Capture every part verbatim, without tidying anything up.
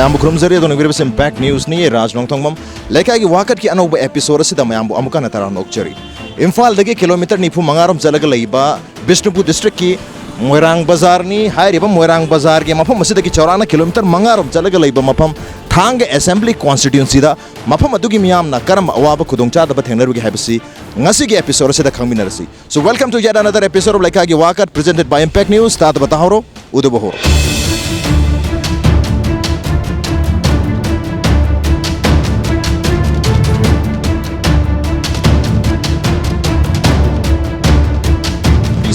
ꯃꯌꯥꯝꯕꯨ ꯈꯨꯔꯨꯝꯖꯔꯤ꯫ ꯑꯗꯣ ꯅꯪꯕꯤꯔꯤꯕꯁꯤ Impact Newsꯅꯤ꯫ ꯔꯥꯖ ꯅꯣꯡꯊꯣꯡꯕꯝ꯫ ꯂꯩꯀꯥꯏꯒꯤ ꯋꯥꯀꯠꯀꯤ ꯑꯅꯧꯕ episodeꯁꯤꯗ ꯃꯌꯥꯝꯕꯨ ꯑꯃꯨꯛ ꯍꯟꯅ ꯇꯔꯥꯝꯅ ꯑꯣꯛꯆꯔꯤ꯫ ꯏꯝꯐꯥꯜꯗꯒꯤ kilometre ꯅꯤꯐꯨ ꯃꯉꯥꯔꯣꯝ ꯆꯠꯂꯒ ꯂꯩꯕ ꯕꯤꯁꯅꯨꯄꯨꯔ districtꯀꯤ ꯃꯣꯏꯔꯥꯡ ꯕꯖꯥꯔꯅꯤ꯫ ꯍꯥꯏꯔꯤꯕ ꯃꯣꯏꯔꯥꯡ ꯕꯖꯥꯔꯒꯤ ꯃꯐꯝ ꯑꯁꯤꯗꯒꯤ ꯆꯥꯎꯔꯥꯛꯅ kilometre ꯃꯉꯥꯔꯣꯝ ꯆꯠꯂꯒ ꯂꯩꯕ ꯃꯐꯝ ꯊꯥꯡꯒ Assembly Constituencyꯗ ꯃꯐꯝ ꯑꯗꯨꯒꯤ ꯃꯤꯌꯥꯝꯅ ꯀꯔꯝꯕ ꯑꯋꯥꯕ ꯈꯨꯗꯣꯡꯆꯥꯗꯕ ꯊꯦꯡꯅꯔꯨꯒꯦ ꯍꯥꯏꯕꯁꯤ ꯉꯁꯤꯒꯤ episode ꯑꯁꯤꯗ ꯈꯪꯃꯤꯟꯅꯔꯁꯤ꯫ So welcome to yet another episode of ꯂꯩꯀꯥꯏꯒꯤ ꯋꯥꯀꯠ, presented by Impact News꯫ ꯇꯥꯗꯕ ꯇꯥꯍꯧꯔꯣ, ꯎꯗꯕ ꯍꯧꯔꯣ꯫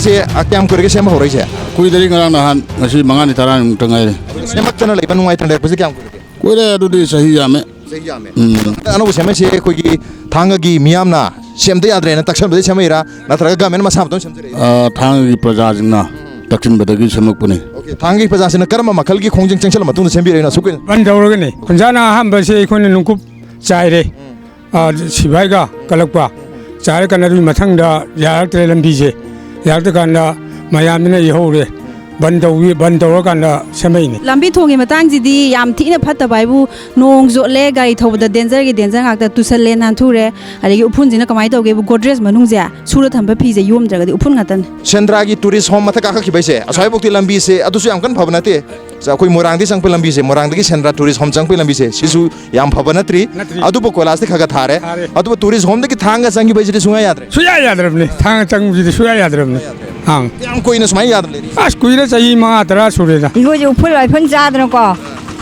ꯁꯦ, ꯑ, ꯀꯌꯥꯝ ꯀꯨꯏꯔꯒꯦ ꯁꯦꯝꯕ ꯍꯧꯔꯛꯏꯁꯦ? ꯀꯨꯏꯗꯔꯤ, ꯉꯔꯥꯡ ꯅꯍꯥꯟ, ꯉꯁꯤ ꯃꯉꯥꯅꯤ ꯇꯔꯥꯅꯤꯃꯨꯛꯇ ꯉꯥꯏꯔꯤ꯫ ꯁꯦꯝꯃꯛꯇꯅ ꯂꯩꯕ ꯅꯨꯡꯉꯥꯏꯇꯅ ꯂꯩꯔꯛꯄꯁꯦ ꯀꯌꯥꯝ ꯀꯨꯏꯔꯒꯦ? ꯀꯨꯏꯔꯦ, ꯑꯗꯨꯗꯤ ꯆꯍꯤ ꯌꯥꯝꯃꯦ꯫ ꯆꯍꯤ ꯌꯥꯝꯃꯦ꯫ ꯎꯝ꯫ ꯑꯅꯧꯕ ꯁꯦꯝꯃꯛꯏꯁꯦ ꯑꯩꯈꯣꯏꯒꯤ ꯊꯥꯡꯒꯒꯤ ꯃꯤꯌꯥꯝꯅ ꯁꯦꯝꯗ ꯌꯥꯗ꯭ꯔꯦꯅ ꯇꯛꯁꯟꯕꯗꯒꯤ ꯁꯦꯝꯃꯛꯏꯔꯥ, ꯅꯠꯇ꯭ꯔꯒ government ꯃꯁꯥ ꯃꯇꯣꯝ ꯁꯦꯝꯖꯔꯛꯏꯔꯥ? ꯑ, ꯊꯥꯡꯒꯒꯤ ꯄ꯭ꯔꯖꯥꯁꯤꯡꯅ ꯇꯛꯁꯤꯟꯕꯗꯒꯤ ꯁꯦꯝꯃꯛꯄꯅꯤ꯫ Okay, ꯊꯥꯡꯒꯒꯤ ꯄ꯭ꯔꯖꯥꯁꯤꯡꯅ ꯀꯔꯝꯕ ꯃꯈꯜꯒꯤ ꯈꯣꯡꯖꯪ ꯆꯪꯁꯤꯜꯂ ꯃꯇꯨꯡꯗ ꯁꯦꯝꯕꯤꯔꯛꯏꯅꯣ ꯑꯁꯨꯛ ꯀꯨꯏꯅ? ꯕꯟ ꯇꯧꯔꯒꯅꯤ꯫ ꯈꯨꯟꯖꯥꯅ ꯑꯍꯥꯟꯕꯁꯦ ꯑꯩꯈꯣꯏꯅ ꯅꯨꯡꯀꯨꯞ ꯆꯥꯏꯔꯦ꯫ ꯎꯝ꯫ ꯑ, ꯁꯤꯐꯥꯏꯒ ꯀꯜꯂꯛꯄ꯫ ꯆꯥꯏꯔꯀꯥꯟꯗ ꯑꯗꯨꯒꯤ ꯃꯊꯪꯗ ꯌꯥꯔꯛꯇ꯭ꯔꯦ ꯂꯝꯕꯤꯁꯦ꯫ ꯌꯥꯔꯛꯇ꯭ꯔꯀꯥꯟꯗ ꯃꯌꯥꯝꯗꯨꯅ ꯏꯍꯧꯔꯦ꯫ ꯕꯟ ꯇꯧꯏ, ꯕꯟ ꯇꯧꯔꯀꯥꯟꯗ ꯁꯦꯝꯃꯛꯏꯅꯤ꯫ ꯂꯝꯕꯤ ꯊꯣꯡꯒꯤ ꯃꯇꯥꯡꯁꯤꯗꯤ ꯌꯥꯝ ꯊꯤꯅ ꯐꯠꯇꯕ ꯍꯥꯏꯕꯨ, ꯅꯣꯡ ꯆꯣꯠꯂꯦ, ꯒꯥꯔꯤ ꯊꯧꯕꯗ dangerꯒꯤ danger ꯉꯥꯛꯇ, ꯇꯨꯁꯜꯂꯦ, ꯅꯥꯟꯊꯨꯔꯦ, ꯑꯗꯒꯤ ꯎꯐꯨꯟꯁꯤꯅ ꯀꯃꯥꯏꯅ ꯇꯧꯒꯦꯕꯨ, Godrej ꯃꯅꯨꯡꯁꯦ ꯁꯨꯔ ꯊꯝꯕ ꯐꯤꯁꯦ ꯌꯣꯝꯗ꯭ꯔꯒꯗꯤ ꯎꯐꯨꯟ ꯉꯥꯛꯇꯅꯤ꯫ ꯁꯦꯟꯗ꯭ꯔꯥꯒꯤ tourist home ꯃꯊꯛ ꯀꯥꯈꯠꯈꯤꯕꯩꯁꯦ, ꯑꯁ꯭ꯋꯥꯏꯐꯥꯎꯇꯤ ꯂꯝꯕꯤꯁꯦ ꯑꯗꯨꯁꯨ ꯌꯥꯝ ꯀꯟꯅ ꯐꯕ ꯅꯠꯇꯦ꯫ ꯑꯩꯈꯣꯏ ꯃꯣꯏꯔꯥꯡꯗꯒꯤ ꯆꯪꯉꯛꯄ ꯂꯝꯕꯤꯁꯦ, ꯃꯣꯏꯔꯥꯡꯗꯒꯤ ꯁꯦꯟꯗ꯭ꯔꯥ tourist home ꯆꯪꯉꯛꯄꯒꯤ ꯂꯝꯕꯤꯁꯦ, ꯁꯤꯁꯨ ꯌꯥꯝ ꯐꯕ ꯅꯠꯇ꯭ꯔꯤ꯫ ꯅꯠꯇ꯭ꯔꯤ꯫ ꯑꯗꯨꯕꯨ ꯀꯣꯏꯂꯥꯁꯇꯤ ꯈꯔ ꯈꯔ ꯊꯥꯔꯦ꯫ ꯊꯥꯔꯦ꯫ ꯑꯗꯨꯕꯨ tourist homeꯗꯒꯤ ꯊꯥꯡꯒ ꯆꯪꯈꯤꯕꯁꯤꯗꯤ ꯁꯨꯡꯌꯥ ꯌꯥꯗ꯭ꯔꯦ꯫ ꯁꯨꯡꯌꯥ ꯌꯥꯗ꯭ꯔꯕꯅꯤ, ꯊꯥꯡꯒ ꯆꯪꯕꯁꯤꯗꯤ ꯁꯨꯡꯌꯥ ꯌꯥꯗ꯭ꯔꯕꯅꯤ꯫ ꯑꯪ꯫ ꯀꯌꯥꯝ ꯀꯨꯏꯅ ꯁꯨꯃꯥꯏꯅ ꯌꯥꯗꯅ ꯂꯩꯔꯤ? ꯑꯁ, ꯀꯨꯏꯔꯦ, ꯆꯍꯤ ꯃꯉꯥ ꯇꯔꯥ ꯁꯨꯔꯦꯗ꯫ ꯑꯩꯈꯣꯏꯁꯦ ꯎꯐꯨꯜ ꯋꯥꯏꯐꯨꯜ ꯆꯥꯗꯅꯀꯣ,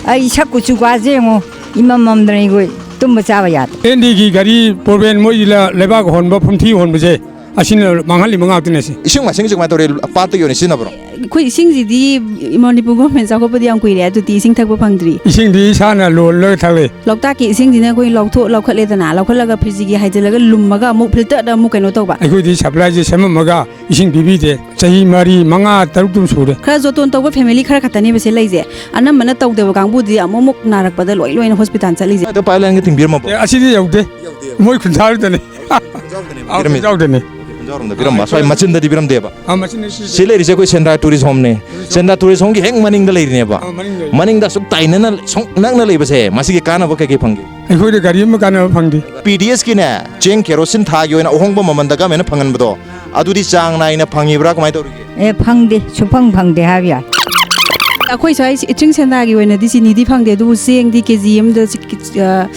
ꯑꯩ ꯁꯛ ꯀꯨꯆꯨ ꯀꯥꯁꯦ ꯌꯦꯡꯉꯣ, ꯏꯃꯝ ꯃꯝꯗꯅ ꯑꯩꯈꯣꯏ ꯇꯨꯝꯕ ꯆꯥꯕ ꯌꯥꯗꯦ꯫ N D Gꯒꯤ ꯒꯥꯔꯤ problem ꯃꯣꯏꯒꯤ ꯂ-, ꯂꯩꯕꯥꯛ ꯍꯣꯟꯕ, ꯐꯨꯝꯊꯤ ꯍꯣꯟꯕꯁꯦ, ꯑꯁꯤꯅ ꯃꯥꯡꯍꯜꯂꯤꯕ ꯉꯥꯛꯇꯅꯦ ꯁꯤ꯫ ꯏꯁꯤꯡ ꯃꯥꯏꯁꯤꯡꯁꯦ ꯀꯃꯥꯏꯅ ꯇꯧꯔꯤ? ꯄꯥꯠꯇꯒꯤ ꯑꯣꯏꯅ ꯁꯤꯖꯤꯟꯅꯕ꯭ꯔꯣ? ꯑꯩꯈꯣꯏ ꯏꯁꯤꯡꯁꯤꯗꯤ ꯃꯅꯤꯄꯨꯔ government ꯆꯥꯎꯈꯠꯄꯗꯤ ꯌꯥꯝ ꯀꯨꯏꯔꯦ, ꯑꯗꯨꯗꯤ ꯏꯁꯤꯡ ꯊꯛꯄ ꯐꯪꯗ꯭ꯔꯤ꯫ ꯏꯁꯤꯡꯗꯤ ꯏꯁꯥꯅ ꯂꯣꯜꯂꯒ ꯊꯛꯂꯦ꯫ ꯂꯣꯛꯇꯥꯛꯀꯤ ꯏꯁꯤꯡꯁꯤꯅ ꯑꯩꯈꯣꯏ ꯂꯧꯊꯣꯛ-, ꯂꯧꯈꯠꯂꯦꯗꯅ, ꯂꯧꯈꯠꯂꯒ ꯐ꯭ꯔꯤꯖꯀꯤ ꯍꯩꯖꯤꯜꯂꯒ ꯂꯨꯝꯃꯒ ꯑꯃꯨꯛ filterꯗ ꯑꯃꯨꯛ ꯀꯩꯅꯣ ꯇꯧꯕ꯫ ꯑꯩꯈꯣꯏꯗꯤ supplyꯁꯦ ꯁꯦꯝꯃꯝꯃꯒ ꯏꯁꯤꯡ ꯄꯤꯕꯤꯗꯦ꯫ ꯆꯍꯤ ꯃꯔꯤ, ꯃꯉꯥ, ꯇꯔꯨꯛꯇꯨꯝ ꯁꯨꯔꯦ꯫ ꯈꯔ ꯖꯣꯇꯣꯟ ꯇꯧꯕ family ꯈꯔ ꯈꯛꯇꯅꯦꯕ ꯁꯤ ꯂꯩꯁꯦ꯫ ꯑꯅꯝꯕꯅ ꯇꯧꯗꯕ ꯀꯥꯡꯕꯨꯗꯤ ꯑꯃꯨꯛ ꯑꯃꯨꯛ ꯅꯥꯔꯛꯄꯗ ꯂꯣꯏ ꯂꯣꯏꯅ hospital ꯆꯠꯂꯤꯁꯦ꯫ ꯑꯗꯣ pipeline ꯒ ꯊꯤꯡꯕꯤꯔꯝꯃꯕꯣ? ꯑꯦ, ꯑꯁꯤꯗꯤ ꯌꯧꯗꯦ꯫ ꯌꯧꯗꯦ꯫ ꯃꯣꯏ ꯈꯨꯟꯖꯥꯎꯗꯅꯤ꯫ ꯈꯨꯟꯖꯥꯎꯗꯅꯦꯕ ꯑꯥꯎ, ꯄꯤꯔꯝꯃꯤꯁꯦ꯫ ꯈꯨꯟꯖꯥꯎꯗꯅꯤ꯫ ꯖꯥꯔꯣꯝꯗ ꯄꯤꯔꯝꯕ, ꯁ꯭ꯋꯥꯏ ꯃꯆꯤꯟꯗꯗꯤ ꯄꯤꯔꯝꯗꯦꯕ꯫ ꯑꯥ, ꯃꯆꯤꯟ ꯑꯁꯤ ꯁꯤ ꯂꯩꯔꯤꯁꯦ ꯑꯩꯈꯣꯏ ꯁꯦꯟꯗ꯭ꯔꯥ ꯇꯨꯔꯤꯁ ꯍꯣꯝꯅꯦ꯫ ꯁꯦꯟꯗ꯭ꯔꯥ ꯇꯨꯔꯤꯁ ꯍꯣꯝꯒꯤ ꯍꯦꯛ ꯃꯅꯤꯡꯗ ꯂꯩꯔꯤꯅꯦꯕ꯫ ꯑꯥ, ꯃꯅꯤꯡꯗ ꯂꯩ꯫ ꯃꯅꯤꯡꯗ ꯑꯁꯨꯛ ꯇꯥꯏꯅꯅ ꯁꯣꯛ ꯅꯛꯅ ꯂꯩꯕꯁꯦ, ꯃꯁꯤꯒꯤ ꯀꯥꯟꯅꯕ ꯀꯩ ꯀꯩ ꯐꯪꯒꯦ? ꯑꯩꯈꯣꯏꯗ ꯒꯥꯔꯤ ꯑꯃ ꯀꯥꯟꯅꯕ ꯐꯪꯗꯦ꯫ ꯄꯤ ꯗꯤ ꯑꯦꯁꯀꯤꯅꯦ, ꯆꯦꯡ ꯀꯦꯔꯣꯁꯤꯟ ꯊꯥꯒꯤ ꯑꯣꯏꯅ ꯑꯍꯣꯡꯕ ꯃꯃꯜꯗ ꯒꯃꯦꯟꯅ ꯐꯪꯍꯟꯕꯗꯣ, ꯑꯗꯨꯗꯤ ꯆꯥꯡ ꯅꯥꯏꯅ ꯐꯪꯉꯤꯕ꯭ꯔꯥ, ꯀꯃꯥꯏꯅ ꯇꯧꯔꯤꯒꯦ? ꯑꯦ, ꯐꯪꯗꯦ, ꯁꯨꯡꯐꯪ ꯐꯪꯗꯦ ꯍꯥꯏꯕ ꯌꯥꯏ꯫ ꯑꯩꯈꯣꯏ ꯁ꯭ꯋꯥꯏ ꯆꯤꯡ ꯁꯦꯟꯗ꯭ꯔꯥꯒꯤ ꯑꯣꯏꯅꯗꯤ ꯆꯤꯅꯤꯗꯤ ꯐꯪꯗꯦ, ꯑꯗꯨꯕꯨ ꯆꯦꯡꯗꯤ ꯀꯦ ꯖꯤ ꯑꯃꯗ ꯆꯤ-, ꯑ,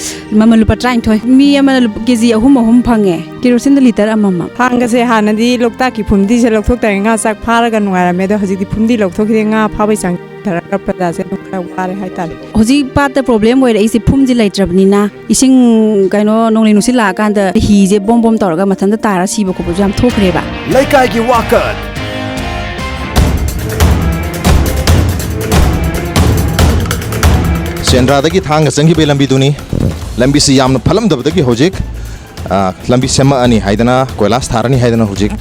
ꯃꯃꯜ ꯂꯨꯄꯥ ꯇꯔꯥꯅꯤꯊꯣꯏ, ꯃꯤ ꯑꯃꯅ ꯂꯨꯄꯥ ꯀꯦ ꯖꯤ ꯑꯍꯨꯝ ꯑꯍꯨꯝ ꯐꯪꯉꯦ, ꯀꯦꯔꯣꯁꯤꯟꯗ ꯂꯤꯇꯔ ꯑꯃꯃꯝ꯫ ꯊꯥꯡꯒꯁꯦ ꯍꯥꯟꯅꯗꯤ ꯂꯣꯛꯇꯥꯛꯀꯤ ꯐꯨꯝꯗꯤꯁꯦ ꯂꯧꯊꯣꯛꯇ꯭ꯔꯤꯉꯩ ꯉꯥ ꯆꯥꯛ ꯐꯥꯔꯒ ꯅꯨꯡꯉꯥꯏꯔꯝꯃꯦ, ꯑꯗꯣ ꯍꯧꯖꯤꯛꯇꯤ ꯐꯨꯝꯗꯤ ꯂꯧꯊꯣꯛꯈꯤꯗꯦ, ꯉꯥ ꯐꯥꯕꯩ ꯆꯥꯡ ꯍꯟꯊꯔꯛꯄꯗꯁꯦ ꯑꯗꯨꯝ ꯈꯔ ꯋꯥꯔꯦ ꯍꯥꯏꯇꯥꯔꯦ꯫ ꯍꯧꯖꯤꯛ ꯄꯥꯠꯇ ꯄ꯭ꯔꯣꯕ꯭ꯂꯦꯝ ꯑꯣꯏꯔꯛꯏꯁꯦ ꯐꯨꯝꯁꯦ ꯂꯩꯇ꯭ꯔꯕꯅꯤꯅ, ꯏꯁꯤꯡ, ꯀꯩꯅꯣ, ꯅꯣꯡꯂꯩ ꯅꯨꯡꯁꯤꯠ ꯂꯥꯛꯑꯀꯥꯟꯗ ꯍꯤꯁꯦ ꯕꯣꯝ ꯕꯣꯝ ꯇꯧꯔꯒ ꯃꯊꯟꯇ ꯇꯥꯔ ꯁꯤꯕ ꯈꯣꯠꯄꯁꯨ ꯌꯥꯝ ꯊꯣꯛꯈ꯭ꯔꯦꯕ꯫ ꯂꯩꯀꯥꯏꯒꯤ ꯋꯥꯀꯠ꯫ ꯁꯦꯟꯗ꯭ꯔꯥꯗꯒꯤ ꯊꯥꯡꯒ ꯆꯪꯈꯤꯕꯒꯤ ꯂꯝꯕꯤꯗꯨꯅꯤ꯫ ꯂꯝꯕꯤꯁꯤ ꯌꯥꯝꯅ ꯐꯠꯂꯝꯗꯕꯗꯒꯤ ꯍꯧꯖꯤꯛ, ꯑ, ꯂꯝꯕꯤ ꯁꯦꯝꯃꯛꯑꯅꯤ ꯍꯥꯏꯗꯅ, ꯀꯣꯏꯂꯥꯁ ꯊꯥꯔꯅꯤ ꯍꯥꯏꯗꯅ ꯍꯧꯖꯤꯛ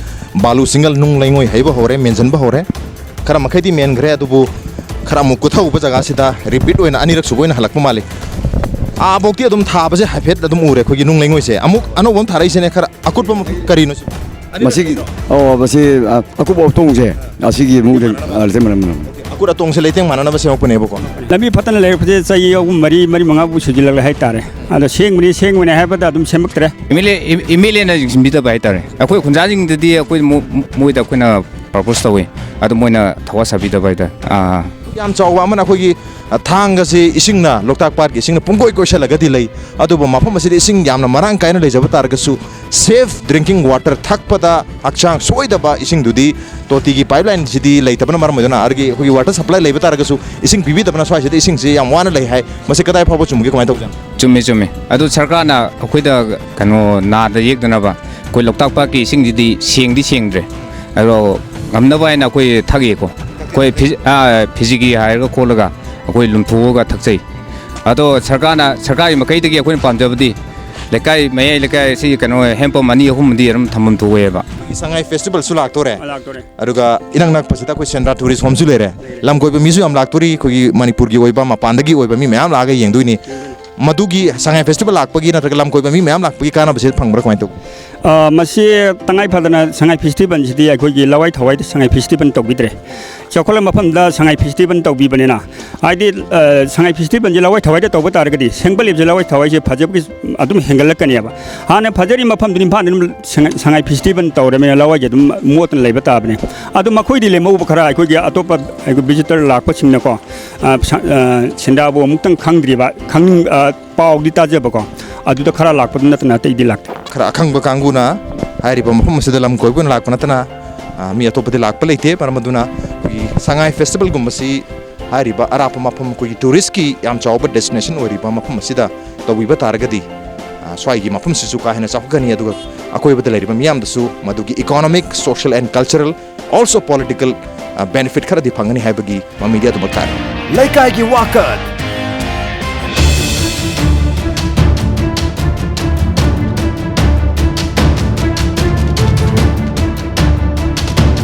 ꯕꯥꯂꯨ ꯁꯤꯡꯒꯜ, ꯅꯨꯡ ꯂꯩꯉꯣꯏ ꯍꯩꯕ ꯍꯧꯔꯦ, ꯃꯦꯟꯁꯤꯟꯕ ꯍꯧꯔꯦ꯫ ꯈꯔ ꯃꯈꯩꯗꯤ ꯃꯦꯟꯈ꯭ꯔꯦ, ꯑꯗꯨꯕꯨ ꯈꯔ ꯑꯃꯨꯛ ꯀꯨꯊꯍꯧꯕ ꯖꯒꯥꯁꯤꯗ ꯔꯤꯄꯤꯠ ꯑꯣꯏꯅ ꯑꯅꯤꯔꯛ ꯁꯨꯕ ꯑꯣꯏꯅ ꯍꯜꯂꯛꯄ ꯃꯥꯜꯂꯤ꯫ ꯑꯥꯕꯣꯛꯇꯤ ꯑꯗꯨꯝ ꯊꯥꯕꯁꯦ ꯍꯥꯏꯐꯦꯠ ꯑꯗꯨꯝ ꯎꯔꯦ, ꯑꯩꯈꯣꯏꯒꯤ ꯅꯨꯡ ꯂꯩꯉꯣꯏꯁꯦ꯫ ꯑꯃꯨꯛ ꯑꯅꯧꯕ ꯑꯃ ꯊꯥꯔꯛꯏꯁꯤꯅꯦ, ꯈꯔ ꯑꯀꯨꯠꯄ ꯑꯃ ꯀꯔꯤꯅꯣ ꯁꯤ? ꯃꯁꯤꯒꯤ, ꯑꯣ, ꯃꯁꯤ, ꯑ, ꯑꯀꯨꯞꯄ ꯎꯇꯣꯡꯁꯦ ꯑꯁꯤꯒꯤ ꯃꯅꯨꯡꯗ, ꯑ, ꯂꯩꯇꯦ, ꯃꯅꯝ, ꯃꯅꯝ꯫ ꯑꯀꯨꯠ ꯑꯇꯣꯡꯁꯦ ꯂꯩꯇꯦꯡ ꯃꯥꯟꯅꯅꯕ ꯁꯦꯝꯃꯛꯄꯅꯦꯕꯀꯣ꯫ ꯂꯝꯕꯤ ꯐꯠꯇꯅ ꯂꯩꯔꯛꯄꯁꯦ ꯆꯍꯤ ꯑꯍꯨꯝ, ꯃꯔꯤ, ꯃꯔꯤ, ꯃꯉꯥꯕꯨ ꯁꯨꯖꯤꯜꯂꯛꯂꯦ ꯍꯥꯏꯇꯥꯔꯦ꯫ ꯑꯗꯣ ꯁꯦꯡꯕꯅꯤ, ꯁꯦꯡꯕꯅꯤ ꯍꯥꯏꯕꯗ ꯑꯗꯨꯝ ꯁꯦꯝꯃꯛꯇ꯭ꯔꯦ꯫ M L A, M L ꯑꯦꯅ ꯌꯦꯡꯁꯤꯟꯕꯤꯗꯕ ꯍꯥꯏꯇꯥꯔꯦ꯫ ꯑꯩꯈꯣꯏ ꯈꯨꯟꯖꯥꯁꯤꯡꯗꯗꯤ ꯑꯩꯈꯣꯏ ꯃꯣ-, ꯃꯣꯏꯗ ꯑꯩꯈꯣꯏꯅ ꯄ꯭ꯔꯄꯣꯁ ꯇꯧꯋꯤ, ꯑꯗꯣ ꯃꯣꯏꯅ ꯊꯋꯥ ꯁꯥꯕꯤꯗꯕ ꯍꯥꯏꯇꯥꯔꯦ꯫ ꯑꯥ꯫ ꯌꯥꯝ ꯆꯥꯎꯕ ꯑꯃꯅ ꯑꯩꯈꯣꯏꯒꯤ, ꯑ, ꯊꯥꯡꯒꯁꯤ ꯏꯁꯤꯡꯅ, ꯂꯣꯛꯇꯥꯛ ꯄꯥꯠꯀꯤ ꯏꯁꯤꯡꯅ ꯄꯨꯡꯀꯣꯏ ꯀꯣꯏꯁꯜꯂꯒꯗꯤ ꯂꯩ, ꯑꯗꯨꯕꯨ ꯃꯐꯝ ꯑꯁꯤꯗ ꯏꯁꯤꯡ ꯌꯥꯝꯅ ꯃꯔꯥꯡ ꯀꯥꯏꯅ ꯂꯩꯖꯕ ꯇꯥꯔꯒꯁꯨ, ꯁꯦꯐ ꯗ꯭ꯔꯤꯡꯀꯤꯡ ꯋꯥꯇꯔ, ꯊꯛꯄꯗ ꯍꯛꯆꯥꯡ ꯁꯣꯏꯗꯕ ꯏꯁꯤꯡꯗꯨꯗꯤ ꯇꯣꯇꯤꯒꯤ ꯄꯥꯏꯞ ꯂꯥꯏꯟꯁꯤꯗꯤ ꯂꯩꯇꯕꯅ ꯃꯔꯝ ꯑꯣꯏꯗꯨꯅ, ꯑꯗꯒꯤ ꯑꯩꯈꯣꯏꯒꯤ ꯋꯥꯇꯔ ꯁꯄ꯭ꯂꯥꯏ ꯂꯩꯕ ꯇꯥꯔꯒꯁꯨ ꯏꯁꯤꯡ ꯄꯤꯕꯤꯗꯕꯅ ꯁ꯭ꯋꯥꯏꯁꯤꯗ ꯏꯁꯤꯡꯁꯤ ꯌꯥꯝ ꯋꯥꯅ ꯂꯩ ꯍꯥꯏ꯫ ꯃꯁꯤ ꯀꯗꯥꯏ ꯐꯥꯎꯕ ꯆꯨꯝꯒꯦ, ꯀꯃꯥꯏꯅ ꯇꯧꯖꯥꯠꯅꯣ? ꯆꯨꯝꯃꯤ, ꯆꯨꯝꯃꯤ꯫ ꯑꯗꯨ ꯁꯔꯀꯥꯔꯅ ꯑꯩꯈꯣꯏꯗ, ꯀꯩꯅꯣ, ꯅꯥꯗ ꯌꯦꯛꯇꯅꯕ ꯑꯩꯈꯣꯏ ꯂꯣꯛꯇꯥꯛ ꯄꯥꯠꯀꯤ ꯏꯁꯤꯡꯁꯤꯗꯤ ꯁꯦꯡꯗꯤ ꯁꯦꯡꯗ꯭ꯔꯦ꯫ ꯑꯗꯣ ꯉꯝꯅꯕ ꯍꯥꯏꯅ ꯑꯩꯈꯣꯏ ꯊꯛꯏꯀꯣ꯫ ꯑꯩꯈꯣꯏ ꯐꯤ-, ꯑꯥ, ꯐꯤꯖꯤꯒꯤ ꯍꯥꯏꯔꯒ ꯈꯣꯠꯂꯒ ꯑꯩꯈꯣꯏ ꯂꯨꯝꯊꯣꯛꯑꯒ ꯊꯛꯆꯩ꯫ ꯑꯗꯣ ꯁꯔꯀꯥꯔꯅ, ꯁꯔꯀꯥꯔꯒꯤ ꯃꯥꯏꯀꯩꯗꯒꯤ ꯑꯩꯈꯣꯏꯅ ꯄꯥꯝꯖꯕꯗꯤ ꯂꯩꯀꯥꯏ, ꯃꯌꯥꯏ ꯂꯩꯀꯥꯏ ꯑꯁꯤ ꯀꯩꯅꯣ ꯍꯦꯟꯄꯝ ꯑꯅꯤ ꯑꯍꯨꯝꯗꯤ ꯑꯗꯨꯝ ꯊꯝꯐꯝ ꯊꯣꯛꯑꯦꯕ꯫ ꯁꯉꯥꯏ ꯐꯦꯁꯇꯤꯚꯦꯜꯁꯨ ꯂꯥꯛꯇꯣꯔꯦ꯫ ꯂꯥꯛꯇꯣꯔꯦ꯫ ꯑꯗꯨꯒ ꯏꯅꯛ ꯅꯛꯄꯁꯤꯗ ꯑꯩꯈꯣꯏ ꯁꯦꯟꯗ꯭ꯔꯥ ꯇꯨꯔꯤꯁ ꯍꯣꯝꯁꯨ ꯂꯩꯔꯦ꯫ ꯂꯝ ꯀꯣꯏꯕ ꯃꯤꯁꯨ ꯌꯥꯝ ꯂꯥꯛꯇꯣꯔꯤ, ꯑꯩꯈꯣꯏꯒꯤ ꯃꯅꯤꯄꯨꯔꯒꯤ ꯑꯣꯏꯕ, ꯃꯄꯥꯟꯗꯒꯤ ꯑꯣꯏꯕ ꯃꯤ ꯃꯌꯥꯝ ꯂꯥꯛꯑꯒ ꯌꯦꯡꯗꯣꯏꯅꯤ꯫ ꯃꯗꯨꯒꯤ ꯁꯉꯥꯏ ꯐꯦꯁꯇꯤꯚꯦꯜ ꯂꯥꯛꯄꯒꯤ ꯅꯠꯇ꯭ꯔꯒ ꯂꯝ ꯀꯣꯏꯕ ꯃꯤ ꯃꯌꯥꯝ ꯂꯥꯛꯄꯒꯤ ꯀꯥꯟꯅꯕꯁꯦ ꯐꯪꯕ꯭ꯔꯥ, ꯀꯃꯥꯏꯅ ꯇꯧꯕ? ꯑ, ꯃꯁꯤ ꯇꯉꯥꯏ ꯐꯗꯅ ꯁꯉꯥꯏ ꯐꯦꯁꯇꯤꯚꯦꯜꯁꯤꯗꯤ ꯑꯩꯈꯣꯏꯒꯤ ꯂꯋꯥꯏ ꯊꯋꯥꯏꯗ ꯁꯉꯥꯏ ꯐꯦꯁꯇꯤꯚꯦꯜ ꯇꯧꯕꯤꯗ꯭ꯔꯦ꯫ ꯆꯥꯎꯈꯠꯂꯕ ꯃꯐꯝꯗ ꯁꯉꯥꯏ ꯐꯦꯁꯇꯤꯚꯦꯜ ꯇꯧꯕꯤꯕꯅꯤꯅ, ꯍꯥꯏꯗꯤ, ꯑ, ꯁꯉꯥꯏ ꯐꯦꯁꯇꯤꯚꯦꯜꯁꯦ ꯂꯋꯥꯏ ꯊꯋꯥꯏꯗ ꯇꯧꯕ ꯇꯥꯔꯒꯗꯤ ꯁꯦꯝꯒꯠꯂꯤꯕꯁꯦ ꯂꯋꯥꯏ ꯊꯋꯥꯏꯁꯦ ꯐꯖꯕꯒꯤ ꯑꯗꯨꯝ ꯍꯦꯟꯒꯠꯂꯛꯀꯅꯦꯕ꯫ ꯍꯥꯟꯅ ꯐꯖꯔꯤ ꯃꯐꯝꯗꯨꯅ ꯏꯝꯐꯥꯜꯗ ꯑꯗꯨꯝ ꯁꯉꯥꯏ, ꯁꯉꯥꯏ ꯐꯦꯁꯇꯤꯚꯦꯜ ꯇꯧꯔꯕꯅꯤꯅ ꯂꯋꯥꯏꯁꯦ ꯑꯗꯨꯝ ꯃꯣꯠꯇꯅ ꯂꯩꯕ ꯇꯥꯕꯅꯦ꯫ ꯑꯗꯣ ꯃꯈꯣꯏꯗꯤ ꯂꯦꯝꯍꯧꯕ ꯈꯔ ꯑꯩꯈꯣꯏꯒꯤ ꯑꯇꯣꯞꯄ ꯑꯩꯈꯣꯏ ꯚꯤꯖꯤꯇꯔ ꯂꯥꯛꯄꯁꯤꯡꯅꯀꯣ, ꯑ, ꯁ-, ꯑ, ꯁꯦꯟꯗ꯭ꯔꯥꯕꯨ ꯑꯃꯨꯛꯇꯪ ꯈꯪꯗ꯭ꯔꯤꯕ, ꯈꯪꯅꯤꯡ-, ꯑ, ꯄꯥꯎꯗꯤ ꯇꯥꯖꯕꯀꯣ, ꯑꯗꯨꯗ ꯈꯔ ꯂꯥꯛꯄꯗꯨ ꯅꯠꯇꯅ ꯑꯇꯩꯗꯤ ꯂꯥꯛꯇꯦ꯫ ꯈꯔ ꯑꯈꯪꯕ ꯀꯥꯡꯕꯨꯅ ꯍꯥꯏꯔꯤꯕ ꯃꯐꯝ ꯑꯁꯤꯗ ꯂꯝ ꯀꯣꯏꯕ ꯑꯣꯏꯅ ꯂꯥꯛꯄ ꯅꯠꯇꯅ, ꯑ, ꯃꯤ ꯑꯇꯣꯞꯄꯗꯤ ꯂꯥꯛꯄ ꯂꯩꯇꯦ꯫ ꯃꯔꯝ ꯑꯗꯨꯅ ꯑꯩꯈꯣꯏꯒꯤ ꯁꯉꯥꯏ ꯐꯦꯁꯇꯤꯚꯦꯜꯒꯨꯝꯕꯁꯤ ꯍꯥꯏꯔꯤꯕ ꯑꯔꯥꯞꯄ ꯃꯐꯝ, ꯑꯩꯈꯣꯏꯒꯤ ꯇꯨꯔꯤꯁꯀꯤ ꯌꯥꯝ ꯆꯥꯎꯕ ꯗꯦꯁꯇꯤꯅꯦꯁꯟ ꯑꯣꯏꯔꯤꯕ ꯃꯐꯝ ꯑꯁꯤꯗ ꯇꯧꯕꯤꯕ ꯇꯥꯔꯒꯗꯤ, ꯑ, ꯁ꯭ꯋꯥꯏꯒꯤ ꯃꯐꯝꯁꯤꯁꯨ ꯀꯥ ꯍꯦꯟꯅ ꯆꯥꯎꯈꯠꯀꯅꯤ, ꯑꯗꯨꯒ ꯑꯀꯣꯏꯕꯗ ꯂꯩꯔꯤꯕ ꯃꯤꯌꯥꯝꯗꯁꯨ ꯃꯗꯨꯒꯤ economic, social and cultural, also political, ꯑ, benefit ꯈꯔꯗꯤ ꯐꯪꯒꯅꯤ ꯍꯥꯏꯕꯒꯤ ꯃꯃꯤꯗꯤ ꯑꯗꯨꯃꯛ ꯊꯥꯔꯤ꯫ ꯂꯩꯀꯥꯏꯒꯤ ꯋꯥꯀꯠ꯫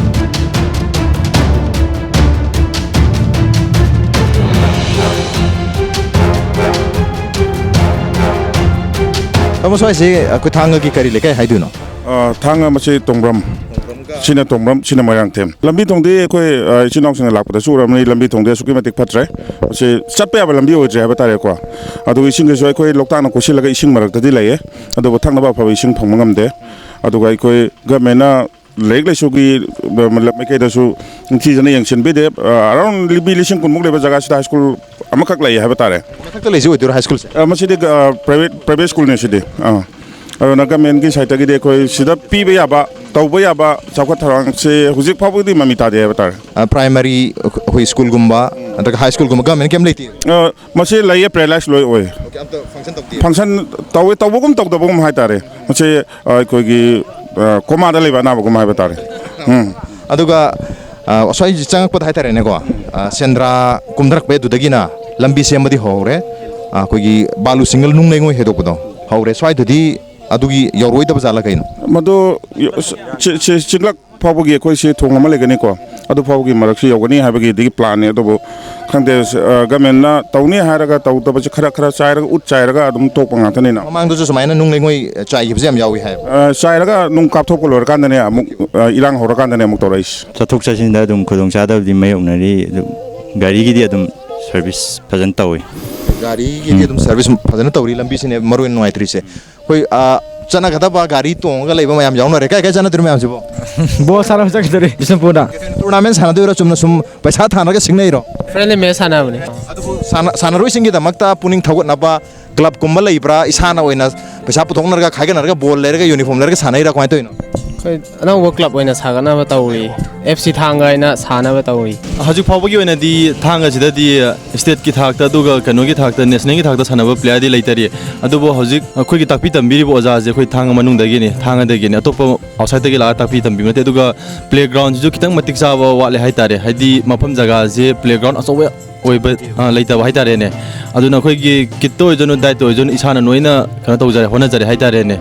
ꯇꯥꯃꯣ, ꯁ꯭ꯋꯥꯏꯁꯦ ꯑꯩꯈꯣꯏ ꯊꯥꯡꯒꯒꯤ ꯀꯔꯤ ꯂꯩꯀꯥꯏ ꯍꯥꯏꯗꯣꯏꯅꯣ? ꯑ, ꯊꯥꯡꯒ ꯃꯁꯤ ꯇꯣꯡꯕ꯭ꯔꯝ꯫ ꯁꯤꯅ ꯇꯣꯡꯕ꯭ꯔꯝ, ꯁꯤꯅ ꯃꯣꯏꯔꯥꯡꯊꯦꯝ꯫ ꯂꯝꯕꯤ ꯊꯣꯡꯗꯤ ꯑꯩꯈꯣꯏ, ꯑ, ꯏꯆꯤꯟ ꯏꯅꯥꯎꯁꯤꯡꯅ ꯂꯥꯛꯄꯗꯁꯨ ꯎꯔꯝꯃꯅꯤ, ꯂꯝꯕꯤ ꯊꯣꯡꯗꯤ ꯑꯁꯨꯛꯀꯤ ꯃꯇꯤꯛ ꯐꯠꯇ꯭ꯔꯦ꯫ ꯃꯁꯤ ꯆꯠꯄ ꯌꯥꯕ ꯂꯝꯕꯤ ꯑꯣꯏꯗ꯭ꯔꯦ ꯍꯥꯏꯕ ꯇꯥꯔꯦꯀꯣ꯫ ꯑꯗꯨꯒ ꯏꯁꯤꯡꯒꯤꯁꯨ ꯑꯩꯈꯣꯏ ꯂꯣꯛꯇꯥꯛꯅ ꯀꯣꯏꯁꯤꯜꯂꯒ ꯏꯁꯤꯡ ꯃꯔꯛꯇꯗꯤ ꯂꯩꯌꯦ, ꯑꯗꯨꯕꯨ ꯊꯛꯅꯕ ꯑꯐꯕ ꯏꯁꯤꯡ ꯐꯪꯕ ꯉꯝꯗꯦ꯫ ꯑꯗꯨꯒ ꯑꯩꯈꯣꯏ ꯒꯃꯦꯟꯅ ꯂꯥꯏꯔꯤꯛ ꯂꯥꯏꯁꯨꯒꯤ ꯃꯥꯏꯀꯩꯗꯁꯨ ꯅꯤꯡꯊꯤꯖꯅ ꯌꯦꯡꯁꯤꯟꯕꯤꯗꯦ꯫ ꯑ, ꯑꯔꯥꯎꯟ ꯂꯤꯕꯤ ꯂꯤꯁꯤꯡ ꯀꯨꯟꯃꯨꯛ ꯂꯩꯕ ꯖꯒꯥꯁꯤꯗ ꯍꯥꯏ ꯁ꯭ꯀꯨꯜ ꯑꯃꯈꯛ ꯂꯩ ꯍꯥꯏꯕ ꯇꯥꯔꯦ꯫ ꯃꯊꯛꯇ ꯂꯩꯁꯤ ꯑꯣꯏꯗꯣꯏꯔꯣ ꯍꯥꯏ ꯁ꯭ꯀꯨꯜꯁꯦ? ꯑ, ꯃꯁꯤꯗꯤ, ꯑ, ꯄ꯭ꯔꯥꯏꯚꯦꯠ, ꯄ꯭ꯔꯥꯏꯚꯦꯠ ꯁ꯭ꯀꯨꯜꯅꯦ ꯁꯤꯗꯤ꯫ ꯑꯥ꯫ ꯑꯗꯨꯅ ꯒꯃꯦꯟꯒꯤ ꯁꯥꯏꯠꯇꯒꯤꯗꯤ ꯑꯩꯈꯣꯏ ꯁꯤꯗ ꯄꯤꯕ ꯌꯥꯕ, ꯇꯧꯕ ꯌꯥꯕ ꯆꯥꯎꯈꯠ ꯊꯧꯔꯥꯡꯁꯦ ꯍꯧꯖꯤꯛ ꯐꯥꯎꯕꯒꯤꯗꯤ ꯃꯃꯤ ꯇꯥꯗꯦ ꯍꯥꯏꯕ ꯇꯥꯔꯦ꯫ ꯑ, ꯄ꯭ꯔꯥꯏꯃꯔꯤ, ꯑꯩꯈꯣꯏ ꯁ꯭ꯀꯨꯜꯒꯨꯝꯕ ꯅꯠꯇ꯭ꯔꯒ ꯍꯥꯏ ꯁ꯭ꯀꯨꯜꯒꯨꯝꯕ ꯒꯃꯦꯟ ꯀꯩꯝ ꯂꯩꯇꯦ? ꯑ, ꯃꯁꯤ ꯂꯩꯌꯦ, ꯄꯦꯔꯦꯂꯥꯏꯁ ꯂꯣꯏ ꯑꯣꯏ꯫ ꯑꯣꯀꯦ, ꯑꯝꯇ ꯐꯪꯁꯟ ꯇꯧꯗꯦ? ꯐꯪꯁꯟ ꯇꯧꯋꯦ, ꯇꯧꯕꯒꯨꯝ ꯇꯧꯗꯕꯒꯨꯝ ꯍꯥꯏꯇꯥꯔꯦ꯫ ꯃꯁꯤ, ꯑ, ꯑꯩꯈꯣꯏꯒꯤ, ꯑ, ꯀꯣꯃꯥꯗ ꯂꯩꯕ ꯑꯅꯥꯕꯒꯨꯝ ꯍꯥꯏꯕ ꯇꯥꯔꯦ꯫ ꯎꯝ꯫ ꯑꯗꯨꯒ, ꯑ, ꯁ꯭ꯋꯥꯏ ꯆꯪꯉꯛꯄꯗ ꯍꯥꯏꯇꯥꯔꯦꯅꯦꯀꯣ, ꯑ, ꯁꯦꯟꯗ꯭ꯔꯥ ꯀꯨꯝꯊꯔꯛꯄꯩ ꯑꯗꯨꯗꯒꯤꯅ ꯂꯝꯕꯤ ꯁꯦꯝꯕꯗꯤ ꯍꯧꯍꯧꯔꯦ꯫ ꯑ, ꯑꯩꯈꯣꯏꯒꯤ ꯕꯥꯂꯨ ꯁꯤꯡꯒꯜ ꯅꯨꯡ ꯂꯩꯉꯣꯏ ꯍꯦꯟꯗꯣꯛꯄꯗꯣ ꯍꯧꯔꯦ꯫ ꯁ꯭ꯋꯥꯏꯗꯨꯗꯤ ꯑꯗꯨꯒꯤ ꯌꯧꯔꯣꯏꯗꯕ ꯖꯥꯠꯂ ꯀꯩꯅꯣ? ꯃꯗꯨ ꯆꯤ-, ꯆꯤ-, ꯆꯤꯡꯂꯛ ꯐꯥꯎꯕꯒꯤ ꯑꯩꯈꯣꯏꯁꯤ ꯊꯣꯡ ꯑꯃ ꯂꯩꯒꯅꯤꯀꯣ꯫ ꯑꯗꯨ ꯐꯥꯎꯒꯤ ꯃꯔꯛꯁꯤ ꯌꯧꯒꯅꯤ ꯍꯥꯏꯕꯒꯤꯗꯤ ꯄ꯭ꯂꯥꯟꯅꯤ꯫ ꯑꯗꯨꯕꯨ ꯈꯪꯗꯦ, ꯑ, ꯒꯃꯦꯟꯅ ꯇꯧꯅꯤ ꯍꯥꯏꯔꯒ ꯇꯧꯗꯕꯁꯤ ꯈꯔ ꯈꯔ ꯆꯥꯏꯔꯒ, ꯎꯠ ꯆꯥꯏꯔꯒ ꯑꯗꯨꯝ ꯇꯣꯛꯄ ꯉꯥꯛꯇꯅꯤꯅ꯫ ꯃꯃꯥꯡꯗꯁꯨ ꯁꯨꯃꯥꯏꯅ ꯅꯨꯡ ꯂꯩꯉꯣꯏ ꯆꯥꯏꯈꯤꯕꯁꯦ ꯌꯥꯝ ꯌꯥꯎꯏ ꯍꯥꯏꯌꯦꯕ꯫ ꯑ, ꯆꯥꯏꯔꯒ ꯅꯨꯡ ꯀꯥꯞꯊꯣꯛꯄ ꯂꯣꯏꯔꯀꯥꯟꯗꯅꯦ ꯑꯃꯨꯛ, ꯑ, ꯏꯔꯥꯡ ꯍꯧꯔꯀꯥꯟꯗꯅꯦ ꯑꯃꯨꯛ ꯇꯧꯔꯛꯏꯁꯦ꯫ ꯆꯠꯊꯣꯛ ꯆꯠꯁꯤꯟꯗ ꯑꯗꯨꯝ ꯈꯨꯗꯣꯡꯆꯥꯗꯕꯗꯤ ꯃꯥꯌꯣꯛꯅꯔꯤ꯫ ꯑꯗꯨ ꯒꯥꯔꯤꯒꯤꯗꯤ ꯑꯗꯨꯝ ꯁꯔꯚꯤꯁ ꯐꯖꯅ ꯇꯧꯏ꯫ ꯒꯥꯔꯤꯒꯤꯗꯤ ꯎꯝ꯫ ꯑꯗꯨꯝ ꯁꯔꯚꯤꯁ ꯐꯖꯅ ꯇꯧꯔꯤ, ꯂꯝꯕꯤꯁꯤꯅꯦ ꯃꯔꯨ ꯑꯣꯏꯅ ꯅꯨꯡꯉꯥꯏꯇ꯭ꯔꯤꯁꯦ꯫ ꯑꯩꯈꯣꯏ, ꯑ, ꯆꯠꯅꯒꯗꯕ ꯒꯥꯔꯤ ꯇꯣꯡꯉꯒ ꯂꯩꯕ ꯃꯌꯥꯝ ꯌꯥꯎꯅꯔꯦ꯫ ꯀꯥꯏ ꯀꯥꯏ ꯆꯠꯅꯗꯣꯏꯅꯣ ꯃꯌꯥꯝꯁꯤꯕꯣ? ꯕꯣꯜ ꯁꯥꯟꯅꯕ ꯆꯠꯈꯤꯗꯣꯔꯤ ꯕꯤꯁꯅꯨꯄꯨꯔꯗ꯫ ꯇꯣꯔꯅꯥꯃꯦꯟ ꯁꯥꯟꯅꯗꯣꯏꯔꯣ, ꯆꯨꯝꯅ ꯁꯨꯝ ꯄꯩꯁꯥ ꯊꯥꯅꯔꯒ ꯁꯤꯡꯅꯩꯔꯣ? ꯐ꯭ꯔꯦꯟꯂꯤ ꯃꯦꯆ ꯁꯥꯟꯅꯕꯅꯤ꯫ ꯑꯗꯨꯕꯨ ꯁꯥꯟꯅ-, ꯁꯥꯟꯅꯔꯣꯏꯁꯤꯡꯒꯤꯗꯃꯛꯇ ꯄꯨꯛꯅꯤꯡ ꯊꯧꯒꯠꯅꯕ ꯀ꯭ꯂꯕꯀꯨꯝꯕ ꯂꯩꯕ꯭ꯔꯥ? ꯏꯁꯥꯅ ꯑꯣꯏꯅ ꯄꯩꯁꯥ ꯄꯨꯊꯣꯛꯅꯔꯒ, ꯈꯥꯏꯒꯠꯅꯔꯒ, ꯕꯣꯜ ꯂꯩꯔꯒ, ꯌꯨꯅꯤꯐꯣꯔꯝ ꯂꯩꯔꯒ ꯁꯥꯟꯅꯩꯔꯥ? ꯀꯃꯥꯏꯅ ꯇꯧꯔꯤꯅꯣ? ꯑꯩꯈꯣꯏ ꯑꯅꯧꯕ ꯀ꯭ꯂꯕ ꯑꯣꯏꯅ ꯁꯥꯒꯠꯅꯕ ꯇꯧꯔꯤ, ꯑꯦꯐ ꯁꯤ ꯊꯥꯡꯒ ꯍꯥꯏꯅ ꯁꯥꯟꯅꯕ ꯇꯧꯔꯤ꯫ ꯍꯧꯖꯤꯛ ꯐꯥꯎꯕꯒꯤ ꯑꯣꯏꯅꯗꯤ ꯊꯥꯡꯒꯁꯤꯗꯗꯤ ꯁ꯭ꯇꯦꯠꯀꯤ ꯊꯥꯛꯇ, ꯑꯗꯨꯒ ꯀꯩꯅꯣꯒꯤ ꯊꯥꯛꯇ, ꯅꯦꯁꯅꯦꯜꯒꯤ ꯊꯥꯛꯇ ꯁꯥꯟꯅꯕ ꯄ꯭ꯂꯦꯌꯔꯗꯤ ꯂꯩꯇꯔꯤ꯫ ꯑꯗꯨꯕꯨ ꯍꯧꯖꯤꯛ ꯑꯩꯈꯣꯏꯒꯤ ꯇꯥꯛꯄꯤ ꯇꯝꯕꯤꯔꯤꯕ ꯑꯣꯖꯥꯁꯦ ꯑꯩꯈꯣꯏ ꯊꯥꯡꯒ ꯃꯅꯨꯡꯗꯒꯤꯅꯤ, ꯊꯥꯡꯒꯗꯒꯤꯅꯤ, ꯑꯇꯣꯞꯄ ꯑꯥꯎꯠꯁꯥꯏꯗꯇꯒꯤ ꯂꯥꯛꯑꯒ ꯇꯥꯛꯄꯤ ꯇꯝꯕꯤꯕ ꯅꯠꯇꯦ꯫ ꯑꯗꯨꯒ ꯄ꯭ꯂꯦꯒ꯭ꯔꯥꯎꯟꯁꯤꯁꯨ ꯈꯤꯇꯪ ꯃꯇꯤꯛ ꯆꯥꯕ ꯋꯥꯠꯂꯦ ꯍꯥꯏꯇꯥꯔꯦ꯫ ꯍꯥꯏꯗꯤ ꯃꯐꯝ ꯖꯒꯥꯁꯦ ꯄ꯭ꯂꯦꯒ꯭ꯔꯥꯎꯟ ꯑꯆꯧꯕ ꯑꯣꯏꯕ, ꯑ, ꯂꯩꯇꯕ ꯍꯥꯏꯇꯥꯔꯦꯅꯦ꯫ ꯑꯗꯨꯅ ꯑꯩꯈꯣꯏꯒꯤ ꯀꯤꯠꯇ ꯑꯣꯏꯖꯅꯨ, ꯗꯥꯏꯠꯇ ꯑꯣꯏꯖꯅꯨ, ꯏꯁꯥꯅ ꯂꯣꯏꯅ ꯀꯩꯅꯣ ꯇꯧꯖꯔꯦ, ꯍꯣꯠꯅꯖꯔꯦ ꯍꯥꯏꯇꯥꯔꯦꯅꯦ꯫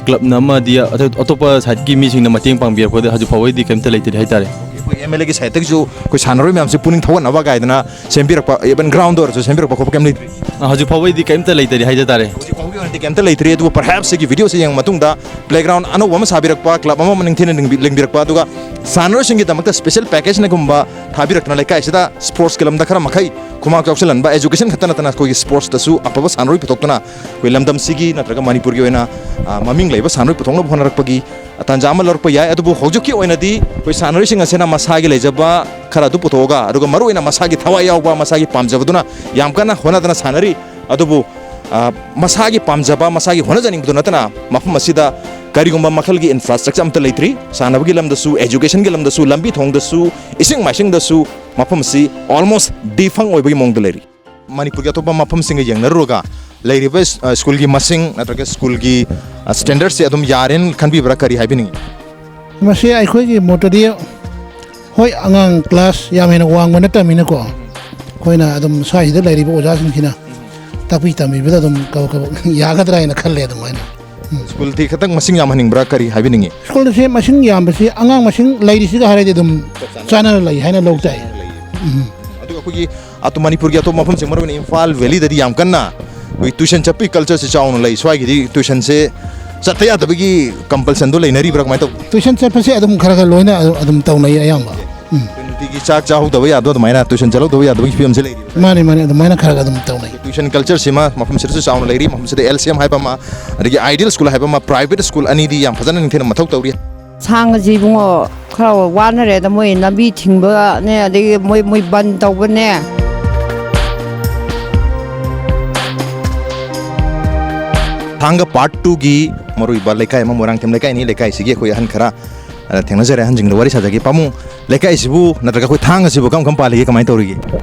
ꯀ꯭ꯂꯕꯅ ꯑꯃꯗꯤ ꯑꯇꯣꯞ-, ꯑꯇꯣꯞꯄ ꯁꯥꯏꯠꯀꯤ ꯃꯤꯁꯤꯡꯅ ꯃꯇꯦꯡ ꯄꯥꯡꯕꯤꯔꯛꯄꯗ ꯍꯧꯖꯤꯛ ꯐꯥꯎꯕꯒꯤꯗꯤ ꯀꯩꯝꯇ ꯂꯩꯇ꯭ꯔꯤ ꯍꯥꯏꯇꯥꯔꯦ꯫ ꯑꯩꯈꯣꯏ ꯑꯦꯝ ꯑꯦꯜ ꯑꯦꯒꯤ ꯁꯥꯏꯠꯇꯒꯤꯁꯨ ꯑꯩꯈꯣꯏ ꯁꯥꯟꯅꯔꯣꯏ ꯃꯌꯥꯝꯁꯦ ꯄꯨꯛꯅꯤꯡ ꯊꯧꯒꯠꯅꯕ ꯀꯥꯏꯗꯅ ꯁꯦꯝꯕꯤꯔꯛꯄ, even ꯒ꯭ꯔꯥꯎꯟꯗ ꯑꯣꯏꯔꯁꯨ ꯁꯦꯝꯕꯤꯔꯛꯄ ꯈꯣꯠꯄ ꯀꯩꯝ ꯂꯩꯇ꯭ꯔꯤ? ꯑ, ꯍꯧꯖꯤꯛ ꯐꯥꯎꯕꯒꯤꯗꯤ ꯀꯩꯝꯇ ꯂꯩꯇꯔꯤ ꯍꯥꯏꯖ ꯇꯥꯔꯦ꯫ ꯍꯧꯖꯤꯛ ꯐꯥꯎꯒꯤ ꯑꯣꯏꯅꯗꯤ ꯀꯩꯝꯇ ꯂꯩꯇ꯭ꯔꯤ, ꯑꯗꯨꯕꯨ perhaps ꯁꯤꯒꯤ ꯚꯤꯗꯤꯑꯣꯁꯦ ꯌꯦꯡꯕ ꯃꯇꯨꯡꯗ ꯄ꯭ꯂꯦꯒ꯭ꯔꯥꯎꯟ ꯑꯅꯧꯕ ꯑꯃ ꯁꯥꯕꯤꯔꯛꯄ, ꯀ꯭ꯂꯕ ꯑꯃ ꯃꯅꯤꯡ ꯊꯤꯅ ꯂꯤꯡꯕꯤ-, ꯂꯤꯡꯕꯤꯔꯛꯄ, ꯑꯗꯨꯒ ꯁꯥꯟꯅꯔꯣꯏꯁꯤꯡꯒꯤꯗꯃꯛꯇ ꯁ꯭ꯄꯦꯁꯦꯜ ꯄꯦꯀꯦꯖꯅꯒꯨꯝꯕ ꯊꯥꯕꯤꯔꯛꯇꯅ ꯂꯩꯀꯥꯏꯁꯤꯗ ꯁ꯭ꯄꯣꯔꯠꯁꯀꯤ ꯂꯝꯗ ꯈꯔ ꯃꯈꯩ ꯈꯨꯃꯥꯡ ꯆꯥꯎꯁꯤꯜꯍꯟꯕ, ꯑꯦꯖꯨꯀꯦꯁꯟ ꯈꯛꯇ ꯅꯠꯇꯅ ꯑꯩꯈꯣꯏꯒꯤ ꯁ꯭ꯄꯣꯔꯠꯁꯇꯁꯨ ꯑꯐꯕ ꯁꯥꯟꯅꯔꯣꯏ ꯄꯨꯊꯣꯛꯇꯨꯅ ꯑꯩꯈꯣꯏ ꯂꯝꯗꯝꯁꯤꯒꯤ ꯅꯠꯇ꯭ꯔꯒ ꯃꯅꯤꯄꯨꯔꯒꯤ ꯑꯣꯏꯅ, ꯑ, ꯃꯃꯤꯡ ꯂꯩꯕ ꯁꯥꯟꯅꯔꯣꯏ ꯄꯨꯊꯣꯛꯅꯕ ꯍꯣꯠꯅꯔꯛꯄꯒꯤ ꯇꯥꯟꯖꯥ ꯑꯃ ꯂꯧꯔꯛꯄ ꯌꯥꯏ꯫ ꯑꯗꯨꯕꯨ ꯍꯧꯖꯤꯛꯀꯤ ꯑꯣꯏꯅꯗꯤ ꯑꯩꯈꯣꯏ ꯁꯥꯟꯅꯔꯣꯏꯁꯤꯡ ꯑꯁꯤꯅ ꯃꯁꯥꯒꯤ ꯂꯩꯖꯕ ꯈꯔ ꯑꯗꯨ ꯄꯨꯊꯣꯛꯑꯒ, ꯑꯗꯨꯒ ꯃꯔꯨꯑꯣꯏꯅ ꯃꯁꯥꯒꯤ ꯊꯋꯥꯏ ꯌꯥꯎꯕ, ꯃꯁꯥꯒꯤ ꯄꯥꯝꯖꯕꯗꯨꯅ ꯌꯥꯝ ꯀꯟꯅ ꯍꯣꯠꯅꯗꯅ ꯁꯥꯟꯅꯔꯤ꯫ ꯑꯗꯨꯕꯨ, ꯑ, ꯃꯁꯥꯒꯤ ꯄꯥꯝꯖꯕ, ꯃꯁꯥꯒꯤ ꯍꯣꯠꯅꯖꯅꯤꯡꯕꯗꯨ ꯅꯠꯇꯅ ꯃꯐꯝ ꯑꯁꯤꯗ ꯀꯔꯤꯒꯨꯝꯕ ꯃꯈꯜꯒꯤ ꯏꯟꯐ꯭ꯔꯥꯁ꯭ꯇ꯭ꯔꯛꯆꯔ ꯑꯝꯇ ꯂꯩꯇ꯭ꯔꯤ꯫ ꯁꯥꯟꯅꯕꯒꯤ ꯂꯝꯗꯁꯨ, ꯑꯦꯖꯨꯀꯦꯁꯟꯒꯤ ꯂꯝꯗꯁꯨ, ꯂꯝꯕꯤ ꯊꯣꯡꯗꯁꯨ, ꯏꯁꯤꯡ ꯃꯥꯏꯁꯤꯡꯗꯁꯨ ꯃꯐꯝ ꯑꯁꯤ almost defunct ꯑꯣꯏꯕꯒꯤ ꯃꯑꯣꯡꯗ ꯂꯩꯔꯤ꯫ ꯃꯅꯤꯄꯨꯔꯒꯤ ꯑꯇꯣꯞꯄ ꯃꯐꯝꯁꯤꯡꯒ ꯌꯦꯡꯅꯔꯨꯔꯒ ꯂꯩꯔꯤꯕ ꯁ-, ꯑ, ꯁ꯭ꯀꯨꯜꯒꯤ ꯃꯁꯤꯡ ꯅꯠꯇ꯭ꯔꯒ ꯁ꯭ꯀꯨꯜꯒꯤ, ꯑ, ꯁ꯭ꯇꯦꯟꯗꯔꯗꯁꯦ ꯑꯗꯨꯝ ꯌꯥꯔꯦꯅ ꯈꯟꯕꯤꯕ꯭ꯔꯥ? ꯀꯔꯤ ꯍꯥꯏꯕꯤꯅꯤꯡꯉꯤ? ꯃꯁꯤ ꯑꯩꯈꯣꯏꯒꯤ ꯃꯣꯠꯇꯗꯤ, ꯍꯣꯏ, ꯑꯉꯥꯡ ꯀ꯭ꯂꯥꯁ ꯌꯥꯝ ꯍꯦꯟꯅ ꯋꯥꯡꯕ ꯅꯠꯇꯕꯅꯤꯅꯀꯣ, ꯑꯩꯈꯣꯏꯅ ꯑꯗꯨꯝ ꯁ꯭ꯋꯥꯏꯁꯤꯗ ꯂꯩꯔꯤꯕ ꯑꯣꯖꯥꯁꯤꯡꯁꯤꯅ ꯇꯥꯛꯄꯤ ꯇꯝꯕꯤꯕꯗ ꯑꯗꯨꯝ ꯀꯕꯛ ꯀꯕꯛ ꯌꯥꯒꯗ꯭ꯔꯥ ꯍꯥꯏꯅ ꯈꯜꯂꯦ ꯑꯗꯨꯃꯥꯏꯅ꯫ ꯁ꯭ꯀꯨꯜꯗꯤ ꯈꯤꯇꯪ ꯃꯁꯤꯡ ꯌꯥꯝꯍꯟꯅꯤꯡꯕ꯭ꯔꯥ, ꯀꯔꯤ ꯍꯥꯏꯕꯤꯅꯤꯡꯉꯤ? ꯁ꯭ꯀꯨꯜꯁꯦ ꯃꯁꯤꯡ ꯌꯥꯝꯕꯁꯤ ꯑꯉꯥꯡ ꯃꯁꯤꯡ ꯂꯩꯔꯤꯁꯤꯒ ꯍꯥꯏꯔꯗꯤ ꯑꯗꯨꯝ ꯆꯞ ꯆꯥꯅ ꯆꯥꯟꯅꯅ ꯂꯩ ꯍꯥꯏꯅ ꯂꯧ ꯇꯥꯏ꯫ ꯎꯝ꯫ ꯑꯗꯨꯒ ꯑꯩꯈꯣꯏꯒꯤ ꯑꯇꯣꯞ-, ꯃꯅꯤꯄꯨꯔꯒꯤ ꯑꯇꯣꯞꯄ ꯃꯐꯝꯁꯤꯡ, ꯃꯔꯨꯑꯣꯏꯅ ꯏꯝꯐꯥꯜ ꯚꯦꯂꯤꯗꯗꯤ ꯌꯥꯝ ꯀꯟꯅ ꯑꯩꯈꯣꯏ tuition ꯆꯠꯄꯒꯤ cultureꯁꯤ ꯆꯥꯎꯅ ꯂꯩ꯫ ꯁ꯭ꯋꯥꯏꯒꯤꯗꯤ tuitionꯁꯦ ꯆꯠꯇ ꯌꯥꯗꯕꯒꯤ compulsionꯗꯣ ꯂꯩꯅꯔꯤꯕ꯭ꯔꯥ, ꯀꯃꯥꯏꯅ ꯇꯧꯕ? Tuition ꯆꯠꯄꯁꯦ ꯑꯗꯨꯝ ꯈꯔ ꯈꯔ ꯂꯣꯏꯅ ꯑꯗꯨꯝ ꯇꯧꯅꯩ ꯑꯌꯥꯝꯕ꯫ ꯎꯝ꯫ ꯑꯩꯈꯣꯏ ꯅꯨꯡꯇꯤꯒꯤ ꯆꯥꯛ ꯆꯥꯍꯧꯗꯕ ꯌꯥꯗꯕ, ꯑꯗꯨꯃꯥꯏꯅ tuition ꯆꯠꯍꯧꯗꯕ ꯌꯥꯗꯕꯒꯤ ꯐꯤꯕꯝꯁꯦ ꯂꯩꯔꯤꯕ꯭ꯔꯥ? ꯃꯥꯅꯤ, ꯃꯥꯅꯤ, ꯑꯗꯨꯃꯥꯏꯅ ꯈꯔ ꯈꯔ ꯑꯗꯨꯝ ꯇꯧꯅꯩ꯫ Tuition cultureꯁꯤꯃ ꯃꯐꯝꯁꯤꯗꯁꯨ ꯆꯥꯎꯅ ꯂꯩꯔꯤ, ꯃꯐꯝꯁꯤꯗ ꯑꯦꯜ ꯁꯤ ꯑꯦꯝ ꯍꯥꯏꯕ ꯑꯃ, ꯑꯗꯒꯤ Ideal School ꯍꯥꯏꯕ ꯑꯃ, private school ꯑꯅꯤꯗꯤ ꯌꯥꯝ ꯐꯖꯅ ꯅꯤꯡꯊꯤꯅ ꯃꯊꯧ ꯇꯧꯔꯤ꯫ ꯊꯥꯡꯒꯁꯤ ꯏꯕꯨꯡꯉꯣ, ꯈꯔ ꯋꯥꯅꯔꯦꯗ, ꯃꯣꯏ ꯂꯝꯕꯤ ꯊꯤꯡꯕꯅꯦ, ꯑꯗꯒꯤ ꯃꯣꯏ, ꯃꯣꯏ ꯕꯟ ꯇꯧꯕꯅꯦ꯫ ꯊꯥꯡꯒ part twoꯒꯤ ꯃꯔꯨꯑꯣꯏꯕ ꯂꯩꯀꯥꯏ ꯑꯃ, ꯃꯣꯏꯔꯥꯡꯊꯦꯝ ꯂꯩꯀꯥꯏꯅꯤ꯫ ꯂꯩꯀꯥꯏꯁꯤꯒꯤ ꯑꯩꯈꯣꯏ ꯑꯍꯟ ꯈꯔ, ꯑ, ꯊꯦꯡꯅꯖꯔꯦ, ꯑꯍꯟꯁꯤꯡꯗ ꯋꯥꯔꯤ ꯁꯥꯖꯒꯦ꯫ ꯄꯥꯕꯨꯡ, ꯂꯩꯀꯥꯏꯁꯤꯕꯨ ꯅꯠꯇ꯭ꯔꯒ ꯑꯩꯈꯣꯏ ꯊꯥꯡꯒꯁꯤꯕꯨ ꯀꯔꯝ ꯀꯔꯝ ꯄꯥꯜꯂꯤꯒꯦ, ꯀꯃꯥꯏꯅ ꯇꯧꯔꯤꯒꯦ?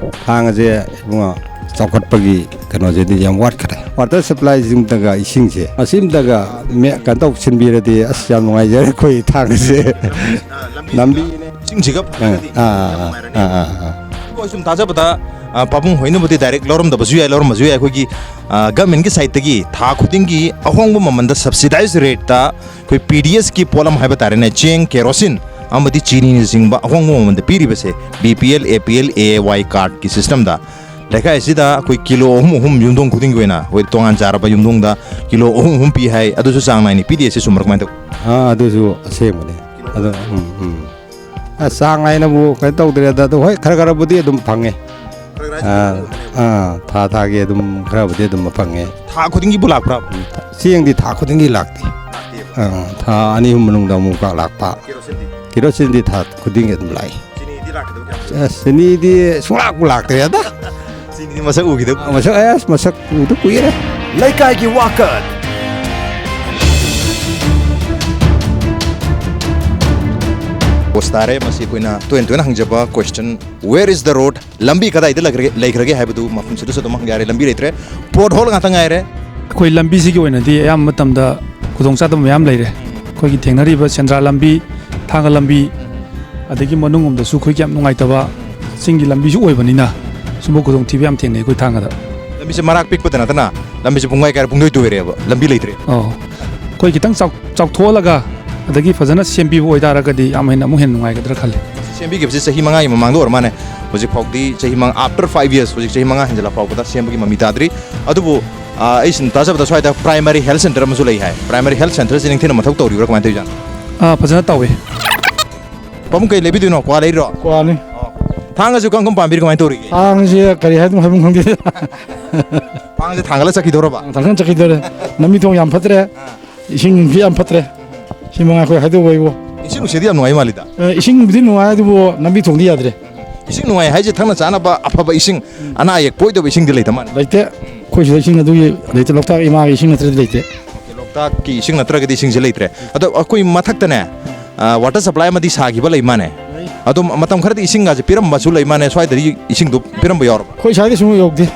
ꯊꯥꯡꯒꯁꯦ ꯏꯕꯨꯡꯉꯣ, ꯆꯥꯎꯈꯠꯄꯒꯤ ꯀꯩꯅꯣꯁꯤꯗꯤ ꯌꯥꯝ ꯋꯥꯠꯈ꯭ꯔꯦ꯫ Water supplyꯁꯤꯝꯇꯒ, ꯏꯁꯤꯡꯁꯦ ꯑꯁꯤꯝꯇꯒ ꯃꯦ-, ꯀꯩꯅꯣ ꯇꯧꯁꯤꯟꯕꯤꯔꯗꯤ ꯑꯁ ꯌꯥꯝ ꯅꯨꯡꯉꯥꯏꯖꯔꯦ ꯑꯩꯈꯣꯏ ꯊꯥꯡꯒꯁꯦ꯫ ꯂꯝꯕꯤꯁꯤꯗ ꯂꯝꯕꯤ ꯏꯁꯤꯡꯁꯤꯒ ꯑꯥ, ꯐꯔꯒꯗꯤ ꯑꯥ, ꯌꯥꯝ ꯑꯥ, ꯅꯨꯡꯉꯥꯏꯔꯅꯤ꯫ ꯑꯥ, ꯑꯥ, ꯑꯥ꯫ ꯑꯩꯈꯣꯏ ꯁꯨꯝ ꯊꯥꯖꯕꯗ, ꯑ, ꯄꯥꯕꯨꯡ ꯍꯣꯏꯅꯕꯨꯗꯤ direct ꯂꯧꯔꯝꯗꯕꯁꯨ ꯌꯥꯏ, ꯂꯧꯔꯝꯕꯁꯨ ꯌꯥꯏ꯫ ꯑꯩꯈꯣꯏꯒꯤ, ꯑ, governmentꯀꯤ sideꯇꯒꯤ ꯊꯥ ꯈꯨꯗꯤꯡꯒꯤ ꯑꯍꯣꯡꯕ ꯃꯃꯜꯗ subsidized rateꯇ ꯑꯩꯈꯣꯏ P D Sꯀꯤ ꯄꯣꯠꯂꯝ ꯍꯥꯏꯕ ꯇꯥꯔꯦꯅꯦ, ꯆꯦꯡ, ꯀꯦꯔꯣꯁꯤꯟ ꯑꯃꯗꯤ ꯆꯤꯅꯤꯅꯆꯤꯡꯕ ꯑꯍꯣꯡꯕ ꯃꯃꯜꯗ ꯄꯤꯔꯤꯕꯁꯦ, B P L, A P L, A Y cardꯀꯤ systemꯗ ꯂꯩꯀꯥꯏ ꯑꯁꯤꯗ ꯑꯩꯈꯣꯏ ꯀꯤꯂꯣ ꯑꯍꯨꯝ ꯑꯍꯨꯝ ꯌꯨꯝꯊꯣꯡ ꯈꯨꯗꯤꯡꯒꯤ ꯑꯣꯏꯅ ꯑꯩꯈꯣꯏ ꯇꯣꯉꯥꯟ ꯆꯥꯔꯕ ꯌꯨꯝꯊꯣꯡꯗ ꯀꯤꯂꯣ ꯑꯍꯨꯝ ꯑꯍꯨꯝ ꯄꯤ ꯍꯥꯏ꯫ ꯑꯗꯨꯁꯨ ꯆꯥꯡ ꯅꯥꯏꯅ ꯄꯤꯗꯦ, ꯁꯤ ꯆꯨꯝꯕ꯭ꯔꯥ, ꯀꯃꯥꯏꯅ ꯇꯧ? ꯑꯥ, ꯑꯗꯨꯁꯨ ꯑꯁꯦꯡꯕꯅꯦ꯫ ꯑꯗꯣ, ꯎꯝ, ꯎꯝ꯫ ꯑꯁ, ꯆꯥꯡ ꯅꯥꯏꯅꯕꯨ ꯀꯩꯅꯣ ꯇꯧꯗ꯭ꯔꯦꯗ, ꯑꯗꯣ ꯍꯣꯏ, ꯈꯔ ꯈꯔꯕꯨꯗꯤ ꯑꯗꯨꯝ ꯐꯪꯉꯦ꯫ ꯑꯥ, ꯑꯥ, ꯊꯥ ꯊꯥꯒꯤ ꯑꯗꯨꯝ ꯈꯔꯕꯨꯗꯤ ꯑꯗꯨꯝ ꯐꯪꯉꯦ꯫ ꯊꯥ ꯈꯨꯗꯤꯡꯒꯤꯕꯨ ꯂꯥꯛꯄ꯭ꯔꯥ? ꯎꯝ, ꯆꯦꯡꯗꯤ ꯊꯥ ꯈꯨꯗꯤꯡꯒꯤ ꯂꯥꯛꯇꯦ꯫ ꯂꯥꯛꯇꯦꯕ꯫ ꯑꯥ, ꯊꯥ ꯑꯅꯤ ꯑꯍꯨꯝ ꯃꯅꯨꯡꯗ ꯑꯃꯨꯛ ꯂꯥꯛꯄ꯫ ꯀꯦꯔꯣꯁꯤꯟꯗꯤ? ꯀꯦꯔꯣꯁꯤꯟꯗꯤ ꯊꯥ ꯈꯨꯗꯤꯡꯒꯤ ꯑꯗꯨꯝ ꯂꯥꯛꯏ꯫ ꯆꯤꯅꯤꯗꯤ ꯂꯥꯛꯀꯗꯕ ꯀꯌꯥꯝ ꯀꯨꯏꯔꯦ? ꯑꯁ, ꯆꯤꯅꯤꯗꯤ ꯁꯨꯡꯂꯥꯛꯄꯨ ꯂꯥꯛꯇ꯭ꯔꯦꯗ꯫ ꯆꯤꯅꯤꯗꯤ ꯃꯁꯛ ꯎꯈꯤꯗꯕ ꯀꯨꯏꯔꯦ꯫ ꯃꯁꯛ, ꯑꯁ, ꯃꯁꯛ ꯎꯗ ꯀꯨꯏꯔꯦ꯫ ꯂꯩꯀꯥꯏꯒꯤ ꯋꯥꯀꯠ꯫ Post ꯇꯥꯔꯦ꯫ ꯃꯁꯤ ꯑꯩꯈꯣꯏꯅ ꯇꯣꯏꯅ ꯇꯣꯏꯅ ꯍꯪꯖꯕ question, "Where is the road?" ꯂꯝꯕꯤ ꯀꯗꯥꯏꯗ ꯂꯩꯈ꯭ꯔꯒꯦ, ꯂꯩꯈ꯭ꯔꯒꯦ ꯍꯥꯏꯕꯗꯨ ꯃꯐꯝꯁꯤꯗꯁꯨ ꯑꯗꯨꯝ ꯍꯪꯕ ꯌꯥꯔꯦ꯫ ꯂꯝꯕꯤ ꯂꯩꯇ꯭ꯔꯦ, pothole ꯉꯥꯛꯇ ꯉꯥꯏꯔꯦ꯫ ꯑꯩꯈꯣꯏ ꯂꯝꯕꯤꯁꯤꯒꯤ ꯑꯣꯏꯅꯗꯤ ꯑꯌꯥꯝꯕ ꯃꯇꯝꯗ ꯈꯨꯗꯣꯡꯆꯥꯗꯕ ꯃꯌꯥꯝ ꯂꯩꯔꯦ꯫ ꯑꯩꯈꯣꯏꯒꯤ ꯊꯦꯡꯅꯔꯤꯕ ꯁꯦꯟꯗ꯭ꯔꯥ ꯂꯝꯕꯤ, ꯊꯥꯡꯒ ꯂꯝꯕꯤ, ꯑꯗꯒꯤ ꯃꯅꯨꯡꯂꯣꯝꯗꯁꯨ ꯑꯩꯈꯣꯏꯒꯤ ꯌꯥꯝ ꯅꯨꯡꯉꯥꯏꯇꯕ ꯆꯤꯡꯒꯤ ꯂꯝꯕꯤꯁꯨ ꯑꯣꯏꯕꯅꯤꯅ ꯁꯨꯝꯕ ꯈꯨꯗꯣꯡꯊꯤꯕ ꯌꯥꯝ ꯊꯦꯡꯅꯩ ꯑꯩꯈꯣꯏ ꯊꯥꯡꯒꯗ꯫ ꯂꯝꯕꯤꯁꯦ ꯃꯔꯥꯛ ꯄꯤꯛꯄꯗ ꯅꯠꯇꯅ ꯂꯝꯕꯤꯁꯦ ꯄꯨꯡꯒꯥꯏ ꯀꯥꯏꯔ ꯄꯨꯡꯂꯣꯏ ꯇꯣꯏꯔꯦꯕ, ꯂꯝꯕꯤ ꯂꯩꯇ꯭ꯔꯦ꯫ ꯑꯧ꯫ ꯑꯩꯈꯣꯏ ꯈꯤꯇꯪ ꯆꯥꯎ-, ꯆꯥꯎꯊꯣꯛꯍꯜꯂꯒ ꯑꯗꯒꯤ ꯐꯖꯅ ꯁꯦꯝꯕꯤꯕ ꯑꯣꯏꯇꯥꯔꯒꯗꯤ ꯌꯥꯝ ꯍꯦꯟꯅ, ꯑꯃꯨꯛ ꯍꯦꯟꯅ ꯅꯨꯡꯉꯥꯏꯒꯗ꯭ꯔꯥ ꯈꯜꯂꯤ꯫ ꯁꯦꯝꯕꯤꯈꯤꯕꯁꯦ ꯆꯍꯤ ꯃꯉꯥꯒꯤ ꯃꯃꯥꯡꯗ ꯑꯣꯏꯔ ꯃꯥꯅꯦ꯫ ꯍꯧꯖꯤꯛ ꯐꯥꯎꯗꯤ ꯆꯍꯤ ꯃꯉꯥ, after five years, ꯍꯧꯖꯤꯛ ꯆꯍꯤ ꯃꯉꯥ ꯍꯦꯟꯖꯜꯂꯛ ꯐꯥꯎꯕꯗ ꯁꯦꯝꯕꯒꯤ ꯃꯃꯤ ꯇꯥꯗ꯭ꯔꯤ꯫ ꯑꯗꯨꯕꯨ, ꯑ, ꯑꯩ ꯁꯨꯝ ꯇꯥꯖꯕꯗ ꯁ꯭ꯋꯥꯏꯗ primary health centre ꯑꯃꯁꯨ ꯂꯩ ꯍꯥꯏ꯫ Primary health centreꯁꯤ ꯅꯤꯡꯊꯤꯅ ꯃꯊꯧ ꯇꯧꯔꯤꯕ꯭ꯔꯥ, ꯀꯃꯥꯏꯅ ꯇꯧꯔꯤꯖꯥꯠꯅꯣ? ꯑ, ꯐꯖꯅ ꯇꯧꯏ꯫ ꯄꯥꯕꯨꯡ, ꯀꯩ ꯂꯩꯕꯤꯗꯣꯏꯅꯣ? ꯀ꯭ꯋꯥ ꯂꯩꯔꯤꯔꯣ? ꯀ꯭ꯋꯥꯅꯤ꯫ ꯑꯣ꯫ ꯊꯥꯡꯒꯁꯨ ꯀꯥꯡꯈꯨꯝ ꯄꯥꯝꯕꯤꯔꯤ, ꯀꯃꯥꯏꯅ ꯇꯧꯔꯤꯒꯦ? ꯊꯥꯡꯁꯦ ꯀꯔꯤ ꯍꯥꯏꯗꯣꯏꯅꯣ ꯍꯥꯏꯐꯝ ꯈꯪꯗꯦ꯫ ꯊꯥꯡꯁꯦ ꯊꯥꯡꯒꯠꯂ ꯆꯠꯈꯤꯗꯧꯔꯕ? ꯊꯥꯡꯒꯠꯂ ꯆꯠꯈꯤꯗꯧꯔꯦ꯫ ꯂꯝꯕꯤ ꯊꯣꯡ ꯌꯥꯝ ꯐꯠꯇ꯭ꯔꯦ꯫ ꯑꯥ꯫ ꯏꯁꯤꯡꯁꯨ ꯌꯥꯝ ꯐꯠꯇ꯭ꯔꯦ꯫ ꯁꯤ ꯃꯉꯥꯏ ꯑꯩꯈꯣꯏ ꯍꯥꯏꯗꯧꯕ ꯍꯥꯏꯕꯨ꯫ ꯏꯁꯤꯡ ꯅꯨꯡꯁꯤꯠꯇꯤ ꯌꯥꯝ ꯅꯨꯡꯉꯥꯏ ꯃꯥꯜꯂꯤꯗ꯫ ꯑꯦ, ꯏꯁꯤꯡꯕꯨꯗꯤ ꯅꯨꯡꯉꯥꯏ, ꯑꯗꯨꯕꯨ ꯂꯝꯕꯤ ꯊꯣꯡꯗꯤ ꯌꯥꯗ꯭ꯔꯦ꯫ ꯏꯁꯤꯡ ꯅꯨꯡꯉꯥꯏ ꯍꯥꯏꯁꯦ ꯊꯛꯅ ꯆꯥꯅꯕ ꯑꯐꯕ ꯏꯁꯤꯡ, ꯎꯝ꯫ ꯑꯅꯥ ꯑꯌꯦꯛ ꯄꯣꯏꯗꯕ ꯏꯁꯤꯡꯗꯤ ꯂꯩꯇ ꯃꯥꯜꯂꯦ꯫ ꯂꯩꯇꯦ꯫ ꯎꯝ꯫ ꯑꯩꯈꯣꯏ ꯁꯤꯗ ꯏꯁꯤꯡ ꯑꯗꯨꯒꯤ ꯂꯩꯇꯦ, ꯂꯣꯛꯇꯥꯛ ꯏꯃꯥꯒꯤ ꯏꯁꯤꯡ ꯅꯠꯇ꯭ꯔꯗꯤ ꯂꯩꯇꯦ꯫ ꯑꯣꯀꯦ, ꯂꯣꯛꯇꯥꯛꯀꯤ ꯏꯁꯤꯡ ꯅꯠꯇ꯭ꯔꯒꯗꯤ ꯏꯁꯤꯡꯁꯦ ꯂꯩꯇ꯭ꯔꯦ꯫ ꯑꯗꯣ ꯑꯩꯈꯣꯏ ꯃꯊꯛꯇꯅꯦ, ꯑ, water supply ꯑꯃꯗꯤ ꯁꯥꯈꯤꯕ ꯂꯩ ꯃꯥꯅꯦ꯫ ꯂꯩ꯫ ꯑꯗꯣ ꯃꯇꯝ ꯈꯔꯗꯤ ꯏꯁꯤꯡꯒꯁꯦ ꯄꯤꯔꯝꯕꯁꯨ ꯂꯩ ꯃꯥꯅꯦ, ꯁ꯭ꯋꯥꯏꯗꯗꯤ ꯏꯁꯤꯡꯗꯣ ꯄꯤꯔꯝꯕ ꯌꯥꯎꯔꯕ? ꯑꯩꯈꯣꯏ ꯁ꯭ꯋꯥꯏꯗ ꯁꯨꯡꯌꯧ ꯌꯧꯗꯦ꯫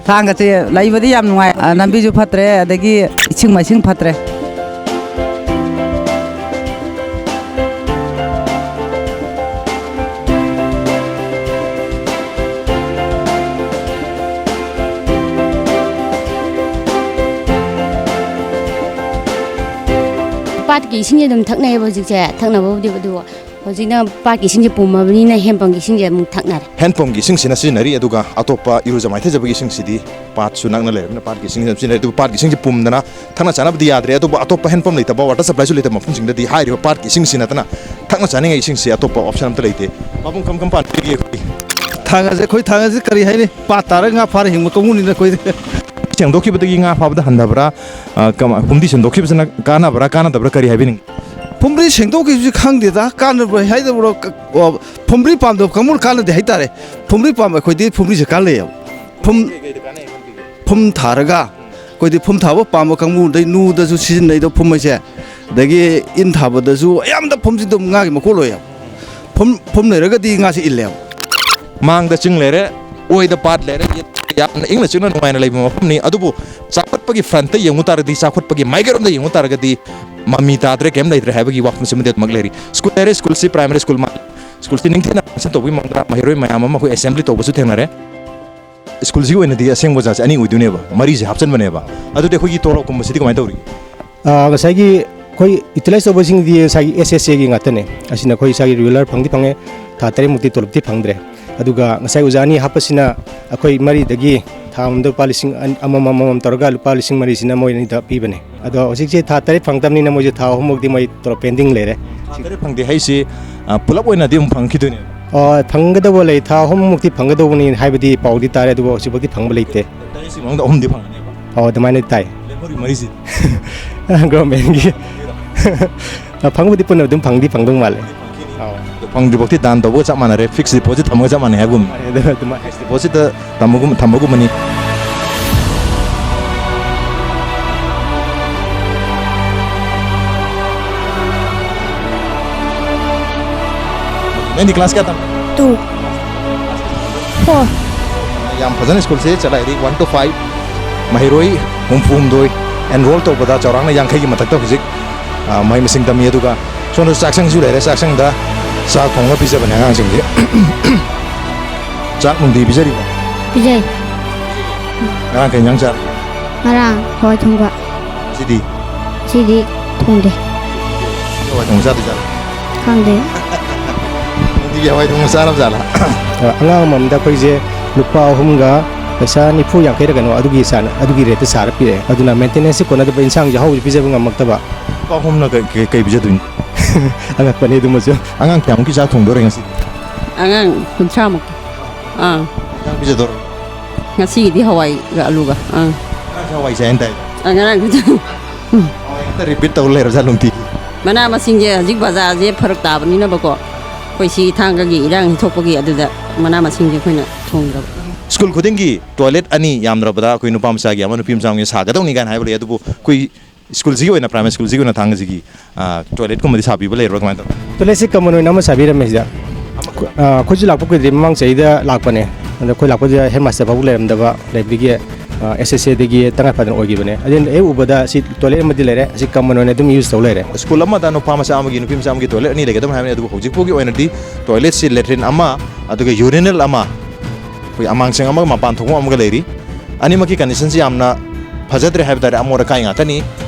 ꯊꯥꯡꯒꯁꯦ ꯂꯩꯕꯗꯤ ꯌꯥꯝ ꯅꯨꯡꯉꯥꯏ꯫ ꯑ, ꯂꯝꯕꯤꯁꯨ ꯐꯠꯇ꯭ꯔꯦ, ꯑꯗꯒꯤ ꯏꯁꯤꯡ ꯃꯥꯏꯁꯤꯡ ꯐꯠꯇ꯭ꯔꯦ꯫ ꯄꯥꯠꯀꯤ ꯏꯁꯤꯡꯁꯦ ꯑꯗꯨꯝ ꯊꯛꯅꯩꯌꯦꯕ ꯍꯧꯖꯤꯛꯁꯦ, ꯊꯛꯅꯕꯕꯨꯗꯤ꯫ ꯑꯗꯨ ꯍꯧꯖꯤꯛꯅ ꯄꯥꯠꯀꯤ ꯏꯁꯤꯡꯁꯦ ꯄꯨꯝꯃꯕꯅꯤꯅ ꯍꯦꯟꯄꯝꯒꯤ ꯏꯁꯤꯡꯁꯦ ꯑꯃꯨꯛ ꯊꯛꯅꯔꯦ꯫ ꯍꯦꯟꯄꯝꯒꯤ ꯏꯁꯤꯡꯁꯤꯅ ꯁꯤꯖꯤꯟꯅꯔꯤ, ꯑꯗꯨꯒ ꯑꯇꯣꯞꯄ ꯏꯔꯨꯖ ꯃꯥꯏꯊꯖꯕꯒꯤ ꯏꯁꯤꯡꯁꯤꯗꯤ ꯄꯥꯠꯁꯨ ꯅꯛꯅ ꯂꯩꯔꯕꯅꯤꯅ ꯄꯥꯠꯀꯤ ꯏꯁꯤꯡꯁꯤꯅ ꯁꯤꯖꯤꯟꯅꯔꯤ꯫ ꯑꯗꯨꯕꯨ ꯄꯥꯠꯀꯤ ꯏꯁꯤꯡꯁꯦ ꯄꯨꯝꯗꯅ ꯊꯛꯅ ꯆꯥꯅꯕꯗꯤ ꯌꯥꯗ꯭ꯔꯦ, ꯑꯗꯨꯕꯨ ꯑꯇꯣꯞꯄ ꯍꯦꯟꯄꯝ ꯂꯩꯇꯕ, water supplyꯁꯨ ꯂꯩꯇꯕ ꯃꯐꯝꯁꯤꯡꯗꯗꯤ ꯍꯥꯏꯔꯤꯕ ꯄꯥꯠꯀꯤ ꯏꯁꯤꯡꯁꯤ ꯅꯠꯇꯅ ꯊꯛꯅ ꯆꯥꯅꯤꯡꯉꯥꯏ ꯏꯁꯤꯡꯁꯤ ꯑꯇꯣꯞꯄ option ꯑꯝꯇ ꯂꯩꯇꯦ꯫ ꯄꯥꯕꯨꯡ, ꯀꯝ ꯀꯝ ꯄꯥꯟꯕꯤꯔꯤꯒꯦ ꯑꯩꯈꯣꯏꯒꯤ? ꯊꯥꯡꯒꯁꯦ, ꯑꯩꯈꯣꯏ ꯊꯥꯡꯒꯁꯦ ꯀꯔꯤ ꯍꯥꯏꯅꯤ? ꯄꯥꯠ ꯇꯥꯔꯒ ꯉꯥ ꯐꯥꯔ ꯍꯤꯡꯕ ꯀꯥꯡꯕꯨꯅꯤꯅ ꯑꯩꯈꯣꯏꯗꯤ꯫ ꯁꯦꯡꯗꯣꯛꯈꯤꯕꯗꯒꯤ ꯉꯥ ꯐꯥꯕꯗ ꯍꯟꯊꯕ꯭ꯔꯥ? ꯑ, ꯀꯃ-, ꯐꯨꯝꯗꯤ ꯁꯦꯡꯗꯣꯛꯈꯤꯕꯁꯤꯅ ꯀꯥꯟꯅꯕ꯭ꯔꯥ, ꯀꯥꯟꯅꯗꯕ꯭ꯔꯥ, ꯀꯔꯤ ꯍꯥꯏꯕꯤꯅꯤꯡꯉꯤ? ꯐꯨꯝꯗꯤ ꯁꯦꯡꯗꯣꯛꯈꯤꯕꯁꯤ ꯈꯪꯗꯦꯗ, ꯀꯥꯟꯅꯕ ꯍꯥꯏꯗꯕ꯭ꯔꯣ? ꯀ-, ꯑꯣ, ꯐꯨꯝꯗꯤ ꯄꯥꯝꯗꯕ ꯀꯥꯡꯕꯨꯅ ꯀꯥꯟꯅꯗꯦ ꯍꯥꯏꯇꯥꯔꯦ꯫ ꯐꯨꯝꯗꯤ ꯄꯥꯝꯕ ꯑꯩꯈꯣꯏꯗꯤ ꯐꯨꯝꯗꯤꯁꯦ ꯀꯥꯟꯅꯩꯌꯦꯕ꯫ ꯐꯨꯝ-, ꯐꯨꯝ ꯊꯥꯔꯒ ꯑꯩꯈꯣꯏꯗꯤ ꯐꯨꯝ ꯊꯥꯕ ꯄꯥꯝꯕ ꯀꯥꯡꯕꯨ, ꯑꯗꯩ ꯅꯨꯗꯁꯨ ꯁꯤꯖꯤꯟꯅꯩꯗꯣ ꯐꯨꯝ ꯍꯥꯏꯁꯦ, ꯑꯗꯒꯤ ꯏꯟ ꯊꯥꯕꯗꯁꯨ ꯑꯌꯥꯝꯕꯗ ꯐꯨꯝꯁꯤ ꯑꯗꯨꯝ ꯉꯥꯒꯤ ꯃꯀꯣꯜ ꯑꯣꯏꯌꯦꯕ꯫ ꯐꯨꯝ, ꯐꯨꯝ ꯂꯩꯔꯒꯗꯤ ꯉꯥꯁꯤ ꯏꯜꯂꯦꯕ꯫ ꯃꯥꯡꯗ ꯆꯤꯡ ꯂꯩꯔꯦ, ꯑꯣꯏꯗ ꯄꯥꯠ ꯂꯩꯔꯦ, ꯌꯥꯝꯅ ꯏꯪꯅ ꯆꯤꯛꯅ ꯅꯨꯡꯉꯥꯏꯅ ꯂꯩꯕ ꯃꯐꯝꯅꯤ꯫ ꯑꯗꯨꯕꯨ ꯆꯥꯎꯈꯠꯄꯒꯤ frontꯇ ꯌꯦꯡꯉꯨ ꯇꯥꯔꯒꯗꯤ, ꯆꯥꯎꯈꯠꯄꯒꯤ ꯃꯥꯏꯀꯩꯔꯣꯝꯗ ꯌꯦꯡꯉꯨ ꯇꯥꯔꯒꯗꯤ, ꯃꯃꯤ ꯇꯥꯗ꯭ꯔꯦ, ꯀꯩꯝ ꯂꯩꯇ꯭ꯔꯦ ꯍꯥꯏꯕꯒꯤ ꯋꯥꯐꯝꯁꯤꯃꯗꯤ ꯑꯗꯨꯃꯛ ꯂꯩꯔꯤ꯫ ꯁ꯭ꯀꯨꯜ ꯂꯩꯔꯦ, ꯁ꯭ꯀꯨꯜꯁꯤ primary school ꯃꯥꯜꯂꯤ꯫ ꯁ꯭ꯀꯨꯜꯁꯤ ꯅꯤꯡꯊꯤꯅ function ꯇꯧꯕꯒꯤ ꯃꯑꯣꯡꯗ ꯃꯍꯩꯔꯣꯏ ꯃꯌꯥꯝ ꯑꯃ ꯑꯩꯈꯣꯏ assembly ꯇꯧꯕꯁꯨ ꯊꯦꯡꯅꯔꯦ꯫ ꯁ꯭ꯀꯨꯜꯁꯤꯒꯤ ꯑꯣꯏꯅꯗꯤ ꯑꯁꯦꯡꯕ ꯑꯣꯖꯥꯁꯦ ꯑꯅꯤ ꯑꯣꯏꯗꯣꯏꯅꯦꯕ, ꯃꯔꯤꯁꯦ ꯍꯥꯞꯆꯟꯕꯅꯦꯕ꯫ ꯑꯗꯨꯗꯤ ꯑꯩꯈꯣꯏꯒꯤ ꯇꯣꯂꯣꯞꯀꯨꯝꯕꯁꯤꯗꯤ ꯀꯃꯥꯏꯅ ꯇꯧꯔꯤ? ꯑꯥ, ꯉꯁꯥꯏꯒꯤ ꯑꯩꯈꯣꯏ ꯌꯨꯇꯤꯂꯥꯏꯁ ꯇꯧꯕꯁꯤꯡꯗꯤ ꯉꯁꯥꯏꯒꯤ ꯑꯦꯁ ꯑꯦꯁ ꯑꯦꯒꯤ ꯉꯥꯛꯇꯅꯦ꯫ ꯑꯁꯤꯅ ꯑꯩꯈꯣꯏ ꯏꯁꯥꯒꯤ ꯔꯤꯒꯨꯂꯔ ꯐꯪꯗꯤ ꯐꯪꯉꯦ, ꯊꯥ ꯇꯔꯦꯠꯃꯨꯛꯇꯤ ꯇꯣꯂꯣꯞꯇꯤ ꯐꯪꯗ꯭ꯔꯦ꯫ ꯑꯗꯨꯒ ꯉꯁꯥꯏ ꯑꯣꯖꯥ ꯑꯅꯤ ꯍꯥꯞꯄꯁꯤꯅ ꯑꯩꯈꯣꯏ ꯃꯔꯤꯗꯒꯤ ꯊꯥ ꯑꯃꯗ ꯂꯨꯄꯥ ꯂꯤꯁꯤꯡ ꯑꯃꯃꯝ ꯑꯃꯃꯝ ꯇꯧꯔꯒ ꯂꯨꯄꯥ ꯂꯤꯁꯤꯡ ꯃꯔꯤꯁꯤꯅ ꯃꯣꯏ ꯑꯅꯤꯗ ꯄꯤꯕꯅꯦ꯫ ꯑꯗꯣ ꯍꯧꯖꯤꯛꯁꯦ ꯊꯥ ꯇꯔꯦꯠ ꯐꯪꯗꯕꯅꯤꯅ ꯃꯣꯏꯁꯦ ꯊꯥ ꯑꯍꯨꯝꯃꯨꯛꯇꯤ ꯃꯣꯏ ꯇꯣꯂꯣꯞ ꯄꯦꯟꯗꯤꯡ ꯂꯩꯔꯦ꯫ ꯊꯥ ꯇꯔꯦꯠ ꯐꯪꯗꯦ ꯍꯥꯏꯁꯤ, ꯑ, ꯄꯨꯂꯞ ꯑꯣꯏꯅꯗꯤ ꯑꯃꯨꯛ ꯐꯪꯈꯤꯗꯣꯏꯅꯦꯕ? ꯑ, ꯐꯪꯒꯗꯧꯕ ꯂꯩ, ꯊꯥ ꯑꯍꯨꯝꯃꯨꯛꯇꯤ ꯐꯪꯒꯗꯧꯕꯅꯤ ꯍꯥꯏꯕꯗꯤ ꯄꯥꯎꯗꯤ ꯇꯥꯔꯦ, ꯑꯗꯨꯕꯨ ꯍꯧꯖꯤꯛꯐꯥꯎꯗꯤ ꯐꯪꯕ ꯂꯩꯇꯦ꯫ ꯇꯔꯦꯠꯁꯤ ꯃꯅꯨꯡꯗ ꯑꯍꯨꯝꯗꯤ ꯐꯪꯒꯅꯦꯕ? ꯑꯣ, ꯑꯗꯨꯃꯥꯏꯅ ꯇꯥꯏ꯫ ꯂꯦꯝꯍꯧꯔꯤ ꯃꯔꯤꯁꯤ? ꯒꯣꯔꯃꯦꯟꯒꯤ꯫ ꯑ, ꯐꯪꯕꯨꯗꯤ ꯄꯨꯟꯅ ꯑꯗꯨꯝ ꯐꯪꯗꯤ ꯐꯪꯗꯧ ꯃꯥꯜꯂꯦ꯫ ꯑꯧ꯫ ꯑꯗꯣ ꯐꯪꯗ꯭ꯔꯤꯐꯥꯎꯗꯤ ꯗꯥꯟ ꯇꯧꯕꯒ ꯆꯞ ꯃꯥꯟꯅꯔꯦ, ꯐꯤꯛꯁ ꯗꯤꯄꯣꯖꯤꯠ ꯊꯝꯃꯒ ꯆꯞ ꯃꯥꯟꯅꯩ ꯍꯥꯏꯕꯒꯨꯝ꯫ ꯑꯗꯨ ꯑꯗꯨꯃꯥꯏꯅ꯫ ꯐꯤꯛꯁ ꯗꯤꯄꯣꯖꯤꯠꯇ ꯊꯝꯕꯒꯨꯝ-, ꯊꯝꯕꯒꯨꯝꯕꯅꯤ꯫ ꯅꯪꯗꯤ ꯀ꯭ꯂꯥꯁ ꯀꯌꯥ ꯇꯝꯃꯤ? Two꯫ Four꯫ ꯌꯥꯝ ꯐꯖꯅ ꯁ꯭ꯀꯨꯜꯁꯦ ꯆꯂꯥꯏꯔꯤ, one to five꯫ ꯃꯍꯩꯔꯣꯏ ꯍꯨꯝꯐꯨ ꯍꯨꯝꯗꯣꯏ ꯑꯦꯟꯔꯣꯜ ꯇꯧꯕꯗ ꯆꯥꯎꯔꯥꯛꯅ ꯌꯥꯡꯈꯩꯒꯤ ꯃꯊꯛꯇ ꯍꯧꯖꯤꯛ, ꯑ, ꯃꯍꯩ ꯃꯁꯤꯡ ꯇꯝꯃꯤ꯫ ꯑꯗꯨꯒ ꯁꯣꯝꯗ ꯆꯥꯛꯁꯪꯁꯨ ꯂꯩꯔꯦ, ꯆꯥꯛꯁꯪꯗ ꯆꯥꯛ ꯊꯣꯡꯉꯒ ꯄꯤꯖꯕꯅꯦ ꯑꯉꯥꯡꯁꯤꯡꯁꯦ꯫ ꯆꯥꯛ ꯅꯨꯡꯇꯤ ꯄꯤꯖꯔꯤꯕꯣ? ꯄꯤꯖꯩ꯫ ꯉꯔꯥꯡ ꯀꯩ ꯏꯟꯖꯥꯡ ꯆꯥꯔꯒꯦ? ꯉꯔꯥꯡ ꯍꯋꯥꯏ ꯊꯣꯡꯕ꯫ ꯁꯤꯗꯤ? ꯁꯤꯗꯤ ꯊꯣꯡꯗꯦ꯫ ꯍꯋꯥꯏ ꯊꯣꯡꯕ ꯆꯥꯗꯣꯏꯖꯥꯠꯂꯣ? ꯈꯪꯗꯦ꯫ ꯅꯨꯡꯇꯤꯒꯤ ꯍꯋꯥꯏ ꯊꯣꯡꯕ ꯆꯥꯔꯕ ꯖꯥꯠꯂꯥ? ꯑꯉꯥꯡ ꯑꯃꯃꯝꯗ ꯑꯩꯈꯣꯏꯁꯦ ꯂꯨꯄꯥ ꯑꯍꯨꯝꯒ ꯄꯩꯁꯥ ꯅꯤꯐꯨ ꯌꯥꯡꯈꯩꯔ ꯀꯩꯅꯣ, ꯑꯗꯨꯒꯤ ꯆꯥꯡ, ꯑꯗꯨꯒꯤ ꯔꯦꯠꯇ ꯁꯥꯔ ꯄꯤꯔꯛꯑꯦ꯫ ꯑꯗꯨꯅ ꯃꯦꯟꯇꯦꯅꯦꯟꯁꯁꯤ ꯀꯣꯟꯅꯗꯕ, ꯏꯟꯁꯥꯡꯁꯦ ꯑꯍꯥꯎꯕꯁꯦ ꯄꯤꯖꯕ ꯉꯝꯃꯛꯇꯕ꯫ ꯂꯨꯄꯥ ꯑꯍꯨꯝꯅ ꯀꯩ, ꯀꯩ, ꯀꯩ ꯄꯤꯖꯗꯣꯏꯅꯣ? ꯑꯉꯛꯄꯅꯤ ꯑꯗꯨꯃꯁꯨ꯫ ꯑꯉꯥꯡ ꯀꯌꯥꯃꯨꯛꯀꯤ ꯆꯥꯛ ꯊꯣꯡꯗꯣꯔꯦ ꯉꯁꯤ? ꯑꯉꯥꯡ ꯀꯨꯟꯊ꯭ꯔꯥꯃꯨꯛ꯫ ꯑꯥ꯫ ꯏꯟꯖꯥꯡ ꯄꯤꯖꯗꯣꯔꯦ? ꯉꯁꯤꯒꯤꯗꯤ ꯍꯋꯥꯏꯒ ꯑꯂꯨꯒ꯫ ꯑꯥ꯫ ꯉꯔꯥꯡꯁꯨ ꯍꯋꯥꯏ ꯆꯥꯏ ꯍꯥꯏꯅ ꯇꯥꯏ꯫ ꯑꯥ, ꯉꯔꯥꯡꯁꯨ꯫ ꯍꯋꯥꯏ ꯍꯦꯛꯇ ꯔꯤꯄꯤꯠ ꯇꯧ ꯂꯩꯔꯕ ꯖꯥꯠ ꯅꯨꯡꯇꯤꯒꯤ? ꯃꯅꯥ ꯃꯁꯤꯡꯁꯦ ꯍꯧꯖꯤꯛ ꯕꯖꯥꯔꯁꯦ ꯐꯔꯛ ꯇꯥꯕꯅꯤꯅꯕꯀꯣ, ꯑꯩꯈꯣꯏ ꯁꯤ ꯊꯥꯡꯒꯒꯤ ꯏꯔꯥꯡ ꯊꯣꯛꯄꯒꯤ ꯑꯗꯨꯗ ꯃꯅꯥ ꯃꯁꯤꯡꯁꯦ ꯑꯩꯈꯣꯏꯅ ꯊꯣꯡꯗ꯭ꯔꯕ꯫ ꯁ꯭ꯀꯨꯜ ꯈꯨꯗꯤꯡꯒꯤ ꯇꯣꯏꯂꯦꯠ ꯑꯅꯤ, ꯌꯥꯝꯗ꯭ꯔꯕꯗ ꯑꯩꯈꯣꯏ ꯅꯨꯄꯥ ꯃꯆꯥꯒꯤ ꯑꯃ, ꯅꯨꯄꯤ ꯃꯆꯥ ꯑꯃꯒꯤ ꯁꯥꯒꯗꯧꯅꯤ ꯀꯥꯏꯅ ꯍꯥꯏꯕ ꯂꯩ, ꯑꯗꯨꯕꯨ ꯑꯩꯈꯣꯏ ꯁ꯭ꯀꯨꯜꯁꯤꯒꯤ ꯑꯣꯏꯅ, ꯄ꯭ꯔꯥꯏꯃꯥꯔꯤ ꯁ꯭ꯀꯨꯜꯁꯤꯒꯤ ꯑꯣꯏꯅ ꯊꯥꯡꯒꯁꯤꯒꯤ, ꯑ, ꯇꯣꯏꯂꯦꯠꯀꯨꯝꯕꯗꯤ ꯁꯥꯕꯤꯕ ꯂꯩꯕ꯭ꯔꯥ, ꯀꯃꯥꯏꯅ ꯇꯧꯕ? ꯇꯣꯏꯂꯦꯠꯁꯤ ꯀꯃꯟ ꯑꯣꯏꯅ ꯑꯃ ꯁꯥꯕꯤꯔꯝꯃꯦ ꯁꯤꯗ꯫ ꯑ, ꯑꯩꯈꯣꯏꯁꯨ ꯂꯥꯛꯄ ꯀꯨꯏꯗ꯭ꯔꯤ, ꯃꯃꯥꯡ ꯆꯍꯤꯗ ꯂꯥꯛꯄꯅꯦ꯫ ꯑꯗꯣ ꯑꯩꯈꯣꯏ ꯂꯥꯛꯄꯁꯤꯗ ꯍꯦꯗꯃꯥꯁꯇꯔ ꯐꯥꯎꯕ ꯂꯩꯔꯝꯗꯕ, ꯂꯩꯕꯗꯒꯤ, ꯑ, ꯑꯦꯁ ꯑꯦꯁ ꯑꯦꯗꯒꯤ ꯇꯉꯥꯏ ꯐꯗꯅ ꯑꯣꯏꯈꯤꯕꯅꯦ꯫ ꯑꯗꯨꯅ ꯍꯦꯛ ꯎꯕꯗ ꯁꯤ ꯇꯣꯏꯂꯦꯠ ꯑꯃꯗꯤ ꯂꯩꯔꯦ, ꯑꯁꯤ ꯀꯃꯟ ꯑꯣꯏꯅ ꯑꯗꯨꯝ ꯌꯨꯁ ꯇꯧ ꯂꯩꯔꯦ꯫ ꯁ꯭ꯀꯨꯜ ꯑꯃꯗ ꯅꯨꯄꯥ ꯃꯆꯥ ꯑꯃꯒꯤ, ꯅꯨꯄꯤ ꯃꯆꯥ ꯑꯃꯒꯤ ꯇꯣꯏꯂꯦꯠ ꯑꯅꯤ ꯂꯩꯒꯗꯕꯅꯤ ꯍꯥꯏꯕꯅꯤ, ꯑꯗꯨꯕꯨ ꯍꯧꯖꯤꯛ ꯐꯥꯎꯒꯤ ꯑꯣꯏꯅꯗꯤ ꯇꯣꯏꯂꯦꯠꯁꯤ ꯂꯦꯇ꯭ꯔꯤꯟ ꯑꯃ, ꯑꯗꯨꯒ ꯌꯨꯔꯤꯅꯦꯜ ꯑꯃ, ꯑꯩꯈꯣꯏ ꯑꯃꯥꯡꯁꯪ ꯑꯃꯒ ꯃꯄꯥꯟ ꯊꯣꯛꯐꯝ ꯑꯃꯒ ꯂꯩꯔꯤ꯫ ꯑꯅꯤꯃꯛꯀꯤ ꯀꯟꯗꯤꯁꯟꯁꯤ ꯌꯥꯝꯅ ꯐꯖꯗ꯭ꯔꯦ ꯍꯥꯏꯕ ꯇꯥꯔꯦ, ꯑꯃꯣꯠ ꯑꯀꯥꯏ ꯉꯥꯛꯇꯅꯤ꯫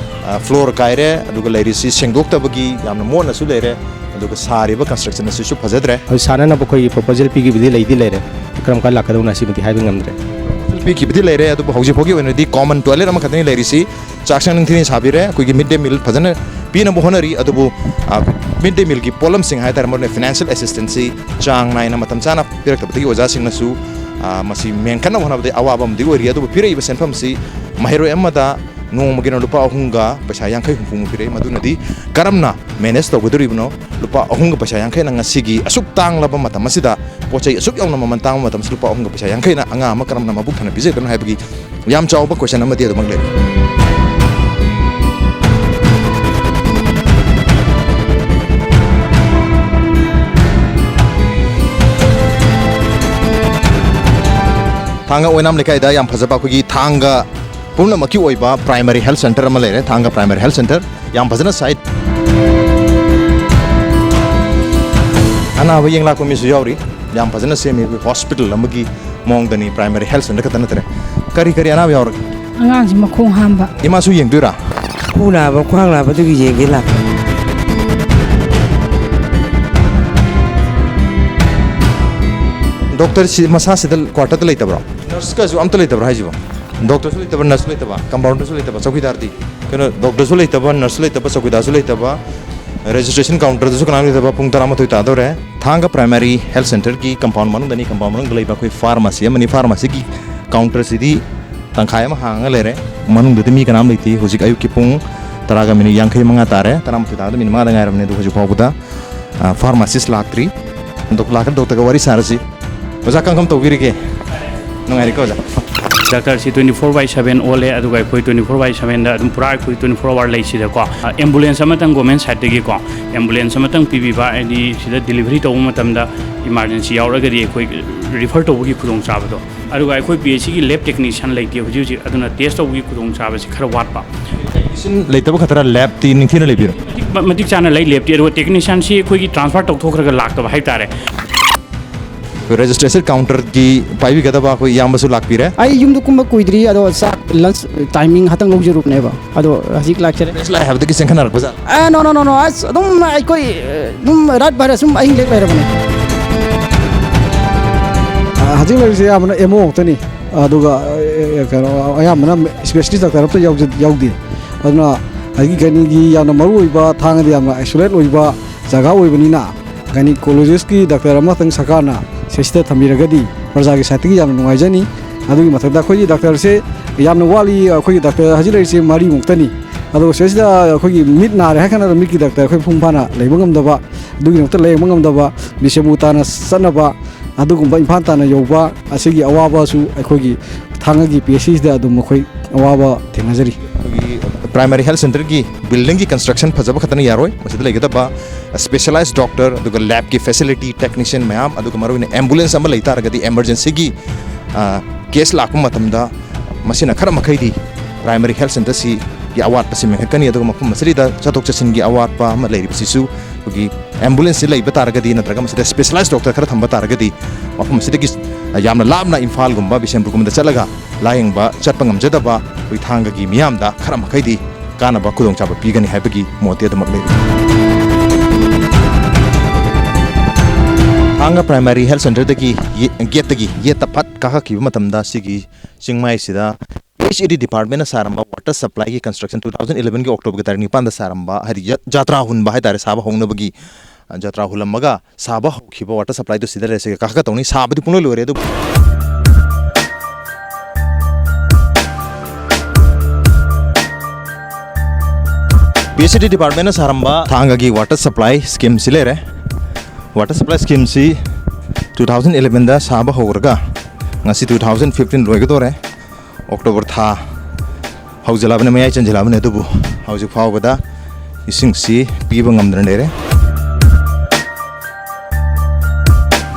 ꯑ, floor ꯀꯥꯏꯔꯦ, ꯑꯗꯨꯒ ꯂꯩꯔꯤꯁꯤ ꯁꯦꯡꯗꯣꯛꯇꯕꯒꯤ ꯌꯥꯝꯅ ꯃꯣꯠꯅꯁꯨ ꯂꯩꯔꯦ, ꯑꯗꯨꯒ ꯁꯥꯔꯤꯕ construction ꯑꯁꯤꯁꯨ ꯐꯖꯗ꯭ꯔꯦ꯫ ꯍꯧꯖꯤꯛ ꯁꯥꯟꯅꯅꯕ ꯑꯩꯈꯣꯏꯒꯤ proposal ꯄꯤꯈꯤꯕꯗꯤ ꯂꯩꯗꯤ ꯂꯩꯔꯦ, ꯀꯔꯝ ꯀꯥꯟ ꯂꯥꯛꯀꯗꯧꯅꯣ ꯁꯤꯃꯗꯤ ꯍꯥꯏꯕ ꯉꯝꯗ꯭ꯔꯦ꯫ Proposal ꯄꯤꯈꯤꯕꯗꯤ ꯂꯩꯔꯦ, ꯑꯗꯨꯕꯨ ꯍꯧꯖꯤꯛ ꯐꯥꯎꯒꯤ ꯑꯣꯏꯅꯗꯤ common toilet ꯑꯃꯈꯛꯇꯅꯤ ꯂꯩꯔꯤꯁꯤ꯫ ꯆꯥꯛꯁꯪ ꯅꯤꯡꯊꯤꯅ ꯁꯥꯕꯤꯔꯦ, ꯑꯩꯈꯣꯏꯒꯤ mid day meal ꯐꯖꯅ ꯄꯤꯅꯕ ꯍꯣꯠꯅꯔꯤ, ꯑꯗꯨꯕꯨ, ꯑ, mid day mealꯒꯤ ꯄꯣꯠꯂꯝꯁꯤꯡ ꯍꯥꯏꯇꯥꯔꯦ, ꯃꯔꯨ ꯑꯣꯏꯅ financial assistanceꯁꯤ ꯆꯥꯡ ꯅꯥꯏꯅ ꯃꯇꯝ ꯆꯥꯅ ꯄꯤꯔꯛꯇꯕꯗꯒꯤ ꯑꯣꯖꯥꯁꯤꯡꯅꯁꯨ, ꯑ, ꯃꯁꯤ ꯃꯦꯟꯈꯠꯅꯕ ꯍꯣꯠꯅꯕꯗ ꯑꯋꯥꯕ ꯑꯃꯗꯤ ꯑꯣꯏꯔꯤ꯫ ꯑꯗꯨꯕꯨ ꯄꯤꯔꯛꯏꯕ ꯁꯦꯟꯐꯝꯁꯤ ꯃꯍꯩꯔꯣꯏ ꯑꯃꯗ ꯅꯣꯡꯃꯒꯤ ꯑꯣꯏꯅ ꯂꯨꯄꯥ ꯑꯍꯨꯝꯒ ꯄꯩꯁꯥ ꯌꯥꯡꯈꯩ ꯍꯨꯝꯐꯨꯃꯨꯛ ꯄꯤꯔꯛꯏ꯫ ꯃꯗꯨꯅꯗꯤ ꯀꯔꯝꯅ manage ꯇꯧꯒꯗꯧꯔꯤꯕꯅꯣ? ꯂꯨꯄꯥ ꯑꯍꯨꯝꯒ ꯄꯩꯁꯥ ꯌꯥꯡꯈꯩꯅ ꯉꯁꯤꯒꯤ ꯑꯁꯨꯛ ꯇꯥꯡꯂꯕ ꯃꯇꯝ ꯑꯁꯤꯗ, ꯄꯣꯠ ꯆꯩ ꯑꯁꯨꯛ ꯌꯥꯝꯅ ꯃꯃꯜ ꯇꯥꯡꯕ ꯃꯇꯝꯁꯤꯗ ꯂꯨꯄꯥ ꯑꯍꯨꯝꯒ ꯄꯩꯁꯥ ꯌꯥꯡꯈꯩꯅ ꯑꯉꯥꯡ ꯑꯃ ꯀꯔꯝꯅ ꯃꯕꯨꯛ ꯊꯟꯅ ꯄꯤꯖꯒꯗꯣꯏꯅꯣ ꯍꯥꯏꯕꯒꯤ ꯌꯥꯝ ꯆꯥꯎꯕ question ꯑꯃꯗꯤ ꯑꯗꯨꯃꯛ ꯂꯩꯔꯤ꯫ ꯊꯥꯡꯒ ꯑꯣꯏꯅꯥꯝ ꯂꯩꯀꯥꯏꯗ ꯌꯥꯝ ꯐꯖꯕ ꯑꯩꯈꯣꯏꯒꯤ ꯊꯥꯡꯒ ꯄꯨꯝꯅꯃꯛꯀꯤ ꯑꯣꯏꯕ primary health centre ꯑꯃ ꯂꯩꯔꯦ, ꯊꯥꯡꯒ primary health centre꯫ ꯌꯥꯝ ꯐꯖꯅ ꯁꯥꯏ꯫ ꯑꯅꯥꯕ ꯌꯦꯡ ꯂꯥꯛꯄ ꯃꯤꯁꯨ ꯌꯥꯎꯔꯤ꯫ ꯌꯥꯝ ꯐꯖꯅ ꯁꯦꯝꯃꯤ, ꯑꯩꯈꯣꯏ hospital ꯑꯃꯒꯤ ꯃꯑꯣꯡꯗꯅꯤ primary health centre ꯈꯛꯇ ꯅꯠꯇ꯭ꯔꯦ꯫ ꯀꯔꯤ ꯀꯔꯤ ꯑꯅꯥꯕ ꯌꯥꯎꯔꯒꯦ? ꯑꯉꯥꯡꯁꯤ ꯃꯈꯣꯡ ꯍꯥꯝꯕ꯫ ꯏꯃꯥꯁꯨ ꯌꯦꯡꯗꯣꯏꯔꯥ? ꯈꯨ ꯅꯥꯕ, ꯈ꯭ꯋꯥꯡ ꯅꯥꯕꯗꯨꯒꯤ ꯌꯦꯡꯒꯦ ꯂꯥꯛꯄ꯫ Doctorꯁꯤ ꯃꯁꯥꯁꯤꯗ quarterꯗ ꯂꯩꯇꯕ꯭ꯔꯣ? Nurseꯀꯁꯨ ꯑꯝꯇ ꯂꯩꯇꯕ꯭ꯔꯣ ꯍꯥꯏꯁꯤꯕꯣ? Doctorꯁꯨ ꯂꯩꯇꯕ, nurseꯁꯨ ꯂꯩꯇꯕ, compounderꯁꯨ ꯂꯩꯇꯕ, ꯆꯧꯀꯤꯗꯥꯔꯗꯤ? ꯀꯩꯅꯣ, doctorꯁꯨ ꯂꯩꯇꯕ, nurseꯁꯨ ꯂꯩꯇꯕ, ꯆꯧꯀꯤꯗꯥꯔꯁꯨ ꯂꯩꯇꯕ, registration counterꯗꯁꯨ ꯀꯅꯥꯝ ꯂꯩꯇꯕ꯫ ꯄꯨꯡ ꯇꯔꯥꯃꯥꯊꯣꯏ ꯇꯥꯗꯧꯔꯦ꯫ ꯊꯥꯡꯒ primary health centreꯒꯤ compound ꯃꯅꯨꯡꯗꯅꯤ, compound ꯃꯅꯨꯡꯗ ꯂꯩꯕ ꯑꯩꯈꯣꯏ pharmacy ꯑꯃꯅꯤ꯫ Pharmacyꯒꯤ counterꯁꯤꯗꯤ ꯇꯪꯈꯥꯏ ꯑꯃ ꯍꯥꯡꯉꯒ ꯂꯩꯔꯦ꯫ ꯃꯅꯨꯡꯗꯗꯤ ꯃꯤ ꯀꯅꯥꯝ ꯂꯩꯇꯦ꯫ ꯍꯧꯖꯤꯛ ꯑꯌꯨꯛꯀꯤ ꯄꯨꯡ ꯇꯔꯥꯒ minute ꯌꯥꯡꯈꯩ ꯃꯉꯥ ꯇꯥꯔꯦ꯫ ꯇꯔꯥꯃꯥꯊꯣꯏ ꯇꯥꯕꯗ minute ꯃꯉꯥꯗ ꯉꯥꯏꯔꯕꯅꯦ꯫ ꯑꯗꯨ ꯍꯧꯖꯤꯛ ꯐꯥꯎꯕꯗ, ꯑ, pharmacist ꯂꯥꯛꯇ꯭ꯔꯤ꯫ ꯗꯣꯛ-, ꯂꯥꯛꯀꯅꯤ, doctorꯒ ꯋꯥꯔꯤ ꯁꯥꯔꯁꯤ꯫ ꯑꯣꯖꯥ, ꯀꯔꯝ ꯀꯔꯝ ꯇꯧꯕꯤꯔꯤꯒꯦ? ꯅꯨꯡꯉꯥꯏꯔꯤꯀꯣ, ꯑꯣꯖꯥ? Doctorꯁꯤ twenty four by seven ꯑꯣꯜꯂꯦ, ꯑꯗꯨꯒ ꯑꯩꯈꯣꯏ twenty four by sevenꯗ ꯑꯗꯨꯝ ꯄꯨꯔꯥ ꯑꯩꯈꯣꯏ twenty four hour ꯂꯩꯁꯤꯗꯀꯣ꯫ ꯑ, ambulance ꯑꯃꯇꯪ government sideꯇꯒꯤꯀꯣ, ambulance ꯑꯃꯇꯪ ꯄꯤꯕꯤꯕ, ꯍꯥꯏꯗꯤ ꯁꯤꯗ delivery ꯇꯧꯕ ꯃꯇꯝꯗ emergency ꯌꯥꯎꯔꯒꯗꯤ ꯑꯩꯈꯣꯏ refer ꯇꯧꯕꯒꯤ ꯈꯨꯗꯣꯡꯆꯥꯕꯗꯣ, ꯑꯗꯨꯒ ꯑꯩꯈꯣꯏ PHCꯒꯤ lab technician ꯂꯩꯇꯦ ꯍꯧꯖꯤꯛ ꯍꯧꯖꯤꯛ, ꯑꯗꯨꯅ test ꯇꯧꯕꯒꯤ ꯈꯨꯗꯣꯡꯆꯥꯕꯁꯤ ꯈꯔ ꯋꯥꯠꯄ꯫ Technician ꯂꯩꯇꯕ ꯈꯛꯇꯔ, labꯇꯤ ꯅꯤꯡꯊꯤꯅ ꯂꯩꯕꯤꯔꯣ? ꯃꯇꯤꯛ, ꯃꯇꯤꯛ ꯆꯥꯅ ꯂꯩ labꯇꯤ, ꯑꯗꯨꯒ technicianꯁꯤ ꯑꯩꯈꯣꯏꯒꯤ transfer ꯇꯧꯊꯣꯛꯈ꯭ꯔꯒ ꯂꯥꯛꯇꯕ ꯍꯥꯏꯇꯥꯔꯦ꯫ ꯔꯦꯖꯤꯁꯇ꯭ꯔꯦꯁꯟ ꯀꯥꯎꯟꯇꯔꯒꯤ ꯄꯥꯏꯕꯤꯒꯗꯕ ꯑꯩꯈꯣꯏ ꯏꯌꯥꯝꯕꯁꯨ ꯂꯥꯛꯄꯤꯔꯦ꯫ ꯑꯩ ꯌꯨꯝꯗ ꯀꯨꯝꯕ ꯀꯨꯏꯗ꯭ꯔꯤ, ꯑꯗꯣ ꯆꯥꯛ ꯂꯟꯁ ꯇꯥꯏꯃꯤꯡ ꯍꯥꯇꯪ ꯂꯧꯖꯔꯨꯕꯅꯦꯕ, ꯑꯗꯣ ꯍꯧꯖꯤꯛ ꯂꯥꯛꯆꯔꯦ꯫ ꯔꯦꯁ ꯂꯥꯛꯑꯦ ꯍꯥꯏꯕꯗꯒꯤ ꯆꯦꯟꯈꯠꯅꯔꯛꯄ ꯖꯥꯠ? ꯑꯦ, ꯅꯣ, ꯅꯣ, ꯅꯣ, ꯅꯣ, ꯑꯁ, ꯑꯗꯨꯝ ꯑꯩꯈꯣꯏ, ꯑꯗꯨꯝ ꯔꯥꯠ ꯚꯔ ꯁꯨꯝ ꯑꯍꯤꯡ ꯂꯦꯛ ꯂꯩꯔꯕꯅꯦ꯫ ꯑ, ꯍꯧꯖꯤꯛ ꯂꯩꯔꯤꯁꯦ ꯑꯌꯥꯝꯕꯅ ꯑꯦꯝ ꯑꯣ ꯉꯥꯛꯇꯅꯤ, ꯑꯗꯨꯒ, ꯑ, ꯑ, ꯀꯩꯅꯣ, ꯑꯌꯥꯝꯕꯅ ꯏꯁꯄꯦꯁꯤꯌꯦꯂꯤꯁ ꯗꯥꯛꯇꯔ ꯑꯝꯇ ꯌꯥꯎꯖ-, ꯌꯥꯎꯗꯦ꯫ ꯑꯗꯨꯅ ꯍꯧꯖꯤꯛ ꯒꯥꯏꯅꯤꯒꯤ ꯌꯥꯝꯅ ꯃꯔꯨ ꯑꯣꯏꯕ, ꯊꯥꯡꯒꯗꯤ ꯌꯥꯝꯅ ꯑꯥꯏꯁꯣꯂꯦꯠ ꯑꯣꯏꯕ ꯖꯒꯥ ꯑꯣꯏꯕꯅꯤꯅ, ꯒꯥꯏꯅꯤꯀꯣꯂꯣꯖꯤꯁꯀꯤ ꯗꯥꯛꯇꯔ ꯑꯃꯇꯪ ꯁꯔꯀꯥꯔꯅ ꯁꯤꯗꯩꯁꯤꯗ ꯊꯝꯕꯤꯔꯒꯗꯤ ꯄ꯭ꯔꯖꯥꯒꯤ ꯁꯥꯏꯠꯇꯒꯤ ꯌꯥꯝꯅ ꯅꯨꯡꯉꯥꯏꯖꯅꯤ꯫ ꯑꯗꯨꯒꯤ ꯃꯊꯛꯇ ꯑꯩꯈꯣꯏꯒꯤ ꯗꯥꯛꯇꯔꯁꯦ ꯌꯥꯝꯅ ꯋꯥꯠꯂꯤ, ꯑꯩꯈꯣꯏꯒꯤ ꯗꯥꯛꯇꯔ ꯍꯧꯖꯤꯛ ꯂꯩꯔꯤꯁꯦ ꯃꯔꯤꯃꯨꯛꯇꯅꯤ꯫ ꯑꯗꯣ ꯁꯤꯗꯩꯁꯤꯗ ꯑꯩꯈꯣꯏꯒꯤ ꯃꯤꯠ ꯅꯥꯔꯦ ꯍꯥꯏ ꯀꯥꯟꯗ ꯃꯤꯠꯀꯤ ꯗꯥꯛꯇꯔ ꯑꯩꯈꯣꯏ ꯃꯄꯨꯡ ꯐꯥꯅ ꯂꯩꯕ ꯉꯝꯗꯕ, ꯑꯗꯨꯒꯤꯗꯃꯛꯇ ꯂꯥꯌꯦꯡꯕ ꯉꯝꯗꯕ, ꯕꯤꯁꯦꯝꯄꯨꯔ ꯇꯥꯟꯅ ꯆꯠꯅꯕ, ꯑꯗꯨꯒꯨꯝꯕ ꯏꯝꯐꯥꯜ ꯇꯥꯟꯅ ꯌꯧꯕ, ꯑꯁꯤꯒꯤ ꯑꯋꯥꯕꯁꯨ ꯑꯩꯈꯣꯏꯒꯤ ꯊꯥꯡꯒꯒꯤ ꯄꯤ ꯑꯩꯆ ꯁꯤꯁꯤꯗ ꯑꯗꯨꯝ ꯑꯩꯈꯣꯏ ꯑꯋꯥꯕ ꯊꯦꯡꯅꯖꯔꯤ꯫ ꯑꯩꯈꯣꯏꯒꯤ ꯄ꯭ꯔꯥꯏꯃꯥꯔꯤ ꯍꯦꯜꯊ ꯁꯦꯟꯇꯔꯒꯤ ꯕꯤꯜꯗꯤꯡꯒꯤ ꯀꯟꯁꯇ꯭ꯔꯛꯁꯟ ꯐꯖꯕ ꯈꯛꯇꯅ ꯌꯥꯔꯣꯏ, ꯃꯁꯤꯗ ꯂꯩꯒꯗꯕ ꯁ꯭ꯄꯦꯁꯤꯌꯦꯂꯥꯏꯖ ꯗꯣꯛꯇꯔ, ꯑꯗꯨꯒ ꯂꯦꯕꯀꯤ ꯐꯦꯁꯤꯂꯤꯇꯤ, ꯇꯦꯛꯅꯤꯁꯤꯌꯟ ꯃꯌꯥꯝ, ꯑꯗꯨꯒ ꯃꯔꯨꯑꯣꯏꯅ ꯑꯦꯝꯕꯨꯂꯦꯟꯁ ꯑꯃ ꯂꯩ ꯇꯥꯔꯒꯗꯤ, ꯑꯦꯃꯔꯖꯦꯟꯁꯤꯒꯤ, ꯑ, ꯀꯦꯁ ꯂꯥꯛꯄ ꯃꯇꯝꯗ ꯃꯁꯤꯅ ꯈꯔ ꯃꯈꯩꯗꯤ ꯄ꯭ꯔꯥꯏꯃꯥꯔꯤ ꯍꯦꯜꯊ ꯁꯦꯟꯇꯔꯁꯤꯒꯤ ꯑꯋꯥꯠꯄꯁꯤ ꯃꯦꯟꯈꯠꯀꯅꯤ꯫ ꯑꯗꯨꯒ ꯃꯐꯝ ꯑꯁꯤꯗ ꯆꯠꯊꯣꯛ ꯆꯠꯁꯤꯟꯒꯤ ꯑꯋꯥꯠꯄ ꯑꯃ ꯂꯩꯔꯤꯕꯁꯤꯁꯨ ꯑꯩꯈꯣꯏꯒꯤ ꯑꯦꯝꯕꯨꯂꯦꯟꯁꯁꯤ ꯂꯩꯕ ꯇꯥꯔꯒꯗꯤ, ꯅꯠꯇ꯭ꯔꯒ ꯃꯁꯤꯗ ꯁ꯭ꯄꯦꯁꯤꯌꯦꯂꯥꯏꯖ ꯗꯣꯛꯇꯔ ꯈꯔ ꯊꯝꯕ ꯇꯥꯔꯒꯗꯤ, ꯃꯐꯝ ꯑꯁꯤꯗꯒꯤ ꯌꯥꯝꯅ ꯂꯥꯞꯅ ꯏꯝꯐꯥꯜꯒꯨꯝꯕ, ꯕꯤꯁꯦꯝꯄꯨꯔꯒꯨꯝꯕꯗ ꯆꯠꯂꯒ ꯂꯥꯌꯦꯡꯕ ꯆꯠꯄ ꯉꯝꯖꯗꯕ ꯑꯩꯈꯣꯏ ꯊꯥꯡꯒꯒꯤ ꯃꯤꯌꯥꯝꯗ ꯈꯔ ꯃꯈꯩꯗꯤ ꯀꯥꯟꯅꯕ ꯈꯨꯗꯣꯡꯆꯥꯕ ꯄꯤꯒꯅꯤ ꯍꯥꯏꯕꯒꯤ ꯃꯣꯠꯇꯤ ꯑꯗꯨꯃꯛ ꯂꯩꯔꯤ꯫ ꯊꯥꯡꯒ ꯄ꯭ꯔꯥꯏꯃꯥꯔꯤ ꯍꯦꯜꯊ ꯁꯦꯟꯇꯔꯗꯒꯤ ꯌꯦ-, ꯒꯦꯠꯇꯒꯤ ꯌꯦꯠꯇ ꯐꯠ ꯀꯥꯈꯠꯈꯤꯕ ꯃꯇꯝꯗ ꯁꯤꯒꯤ ꯆꯤꯡꯃꯥꯏꯁꯤꯗ ꯄꯤ ꯑꯩꯆ ꯏ ꯗꯤ ꯗꯤꯄꯥꯔꯠꯃꯦꯟꯅ ꯁꯥꯔꯝꯕ ꯋꯥꯇꯔ ꯁꯄ꯭ꯂꯥꯏꯒꯤ ꯀꯟꯁꯇ꯭ꯔꯛꯁꯟ two thousand elevenꯒꯤ ꯑꯣꯛꯇꯣꯕꯔꯒꯤ ꯇꯥꯔꯤꯛ ꯅꯤꯄꯥꯟꯗ ꯁꯥꯔꯝꯕ, ꯍꯥꯏꯗꯤ ꯖ-, ꯖꯥꯇ꯭ꯔꯥ ꯍꯨꯟꯕ ꯍꯥꯏꯇꯥꯔꯦ, ꯁꯥꯕ ꯍꯧꯅꯕꯒꯤ, ꯑ, ꯖꯥꯇ꯭ꯔꯥ ꯍꯨꯜꯂꯝꯃꯒ ꯁꯥꯕ ꯍꯧꯈꯤꯕ ꯋꯥꯇꯔ ꯁꯄ꯭ꯂꯥꯏꯗꯨ ꯁꯤꯗ ꯂꯩꯔꯦ꯫ ꯁꯤꯒ ꯀꯥꯈꯠꯇꯧꯅꯤ꯫ ꯁꯥꯕꯗꯤ ꯄꯨꯡꯂꯣꯏ ꯂꯣꯏꯔꯦ, ꯑꯗꯨꯕꯨ ꯄꯤ ꯑꯩꯆ ꯏ ꯗꯤ ꯗꯤꯄꯥꯔꯠꯃꯦꯟꯅ ꯁꯥꯔꯝꯕ ꯊꯥꯡꯒꯒꯤ ꯋꯥꯇꯔ ꯁꯄ꯭ꯂꯥꯏ ꯁ꯭ꯀꯤꯝꯁꯤ ꯂꯩꯔꯦ꯫ ꯋꯥꯇꯔ ꯁꯄ꯭ꯂꯥꯏ ꯁ꯭ꯀꯤꯝꯁꯤ two thousand elevenꯗ ꯁꯥꯕ ꯍꯧꯔꯒ ꯉꯁꯤ two thousand fifteen ꯂꯣꯏꯒꯗꯧꯔꯦ꯫ ꯑꯣꯛꯇꯣꯕꯔ ꯊꯥ ꯍꯧꯖꯤꯜꯂꯛꯑꯕꯅꯤ, ꯃꯌꯥꯏ ꯆꯟꯁꯤꯜꯂꯛꯑꯕꯅꯤ, ꯑꯗꯨꯕꯨ ꯍꯧꯖꯤꯛ ꯐꯥꯎꯕꯗ ꯏꯁꯤꯡꯁꯤ ꯄꯤꯕ ꯉꯝꯗꯅ ꯂꯩꯔꯦ꯫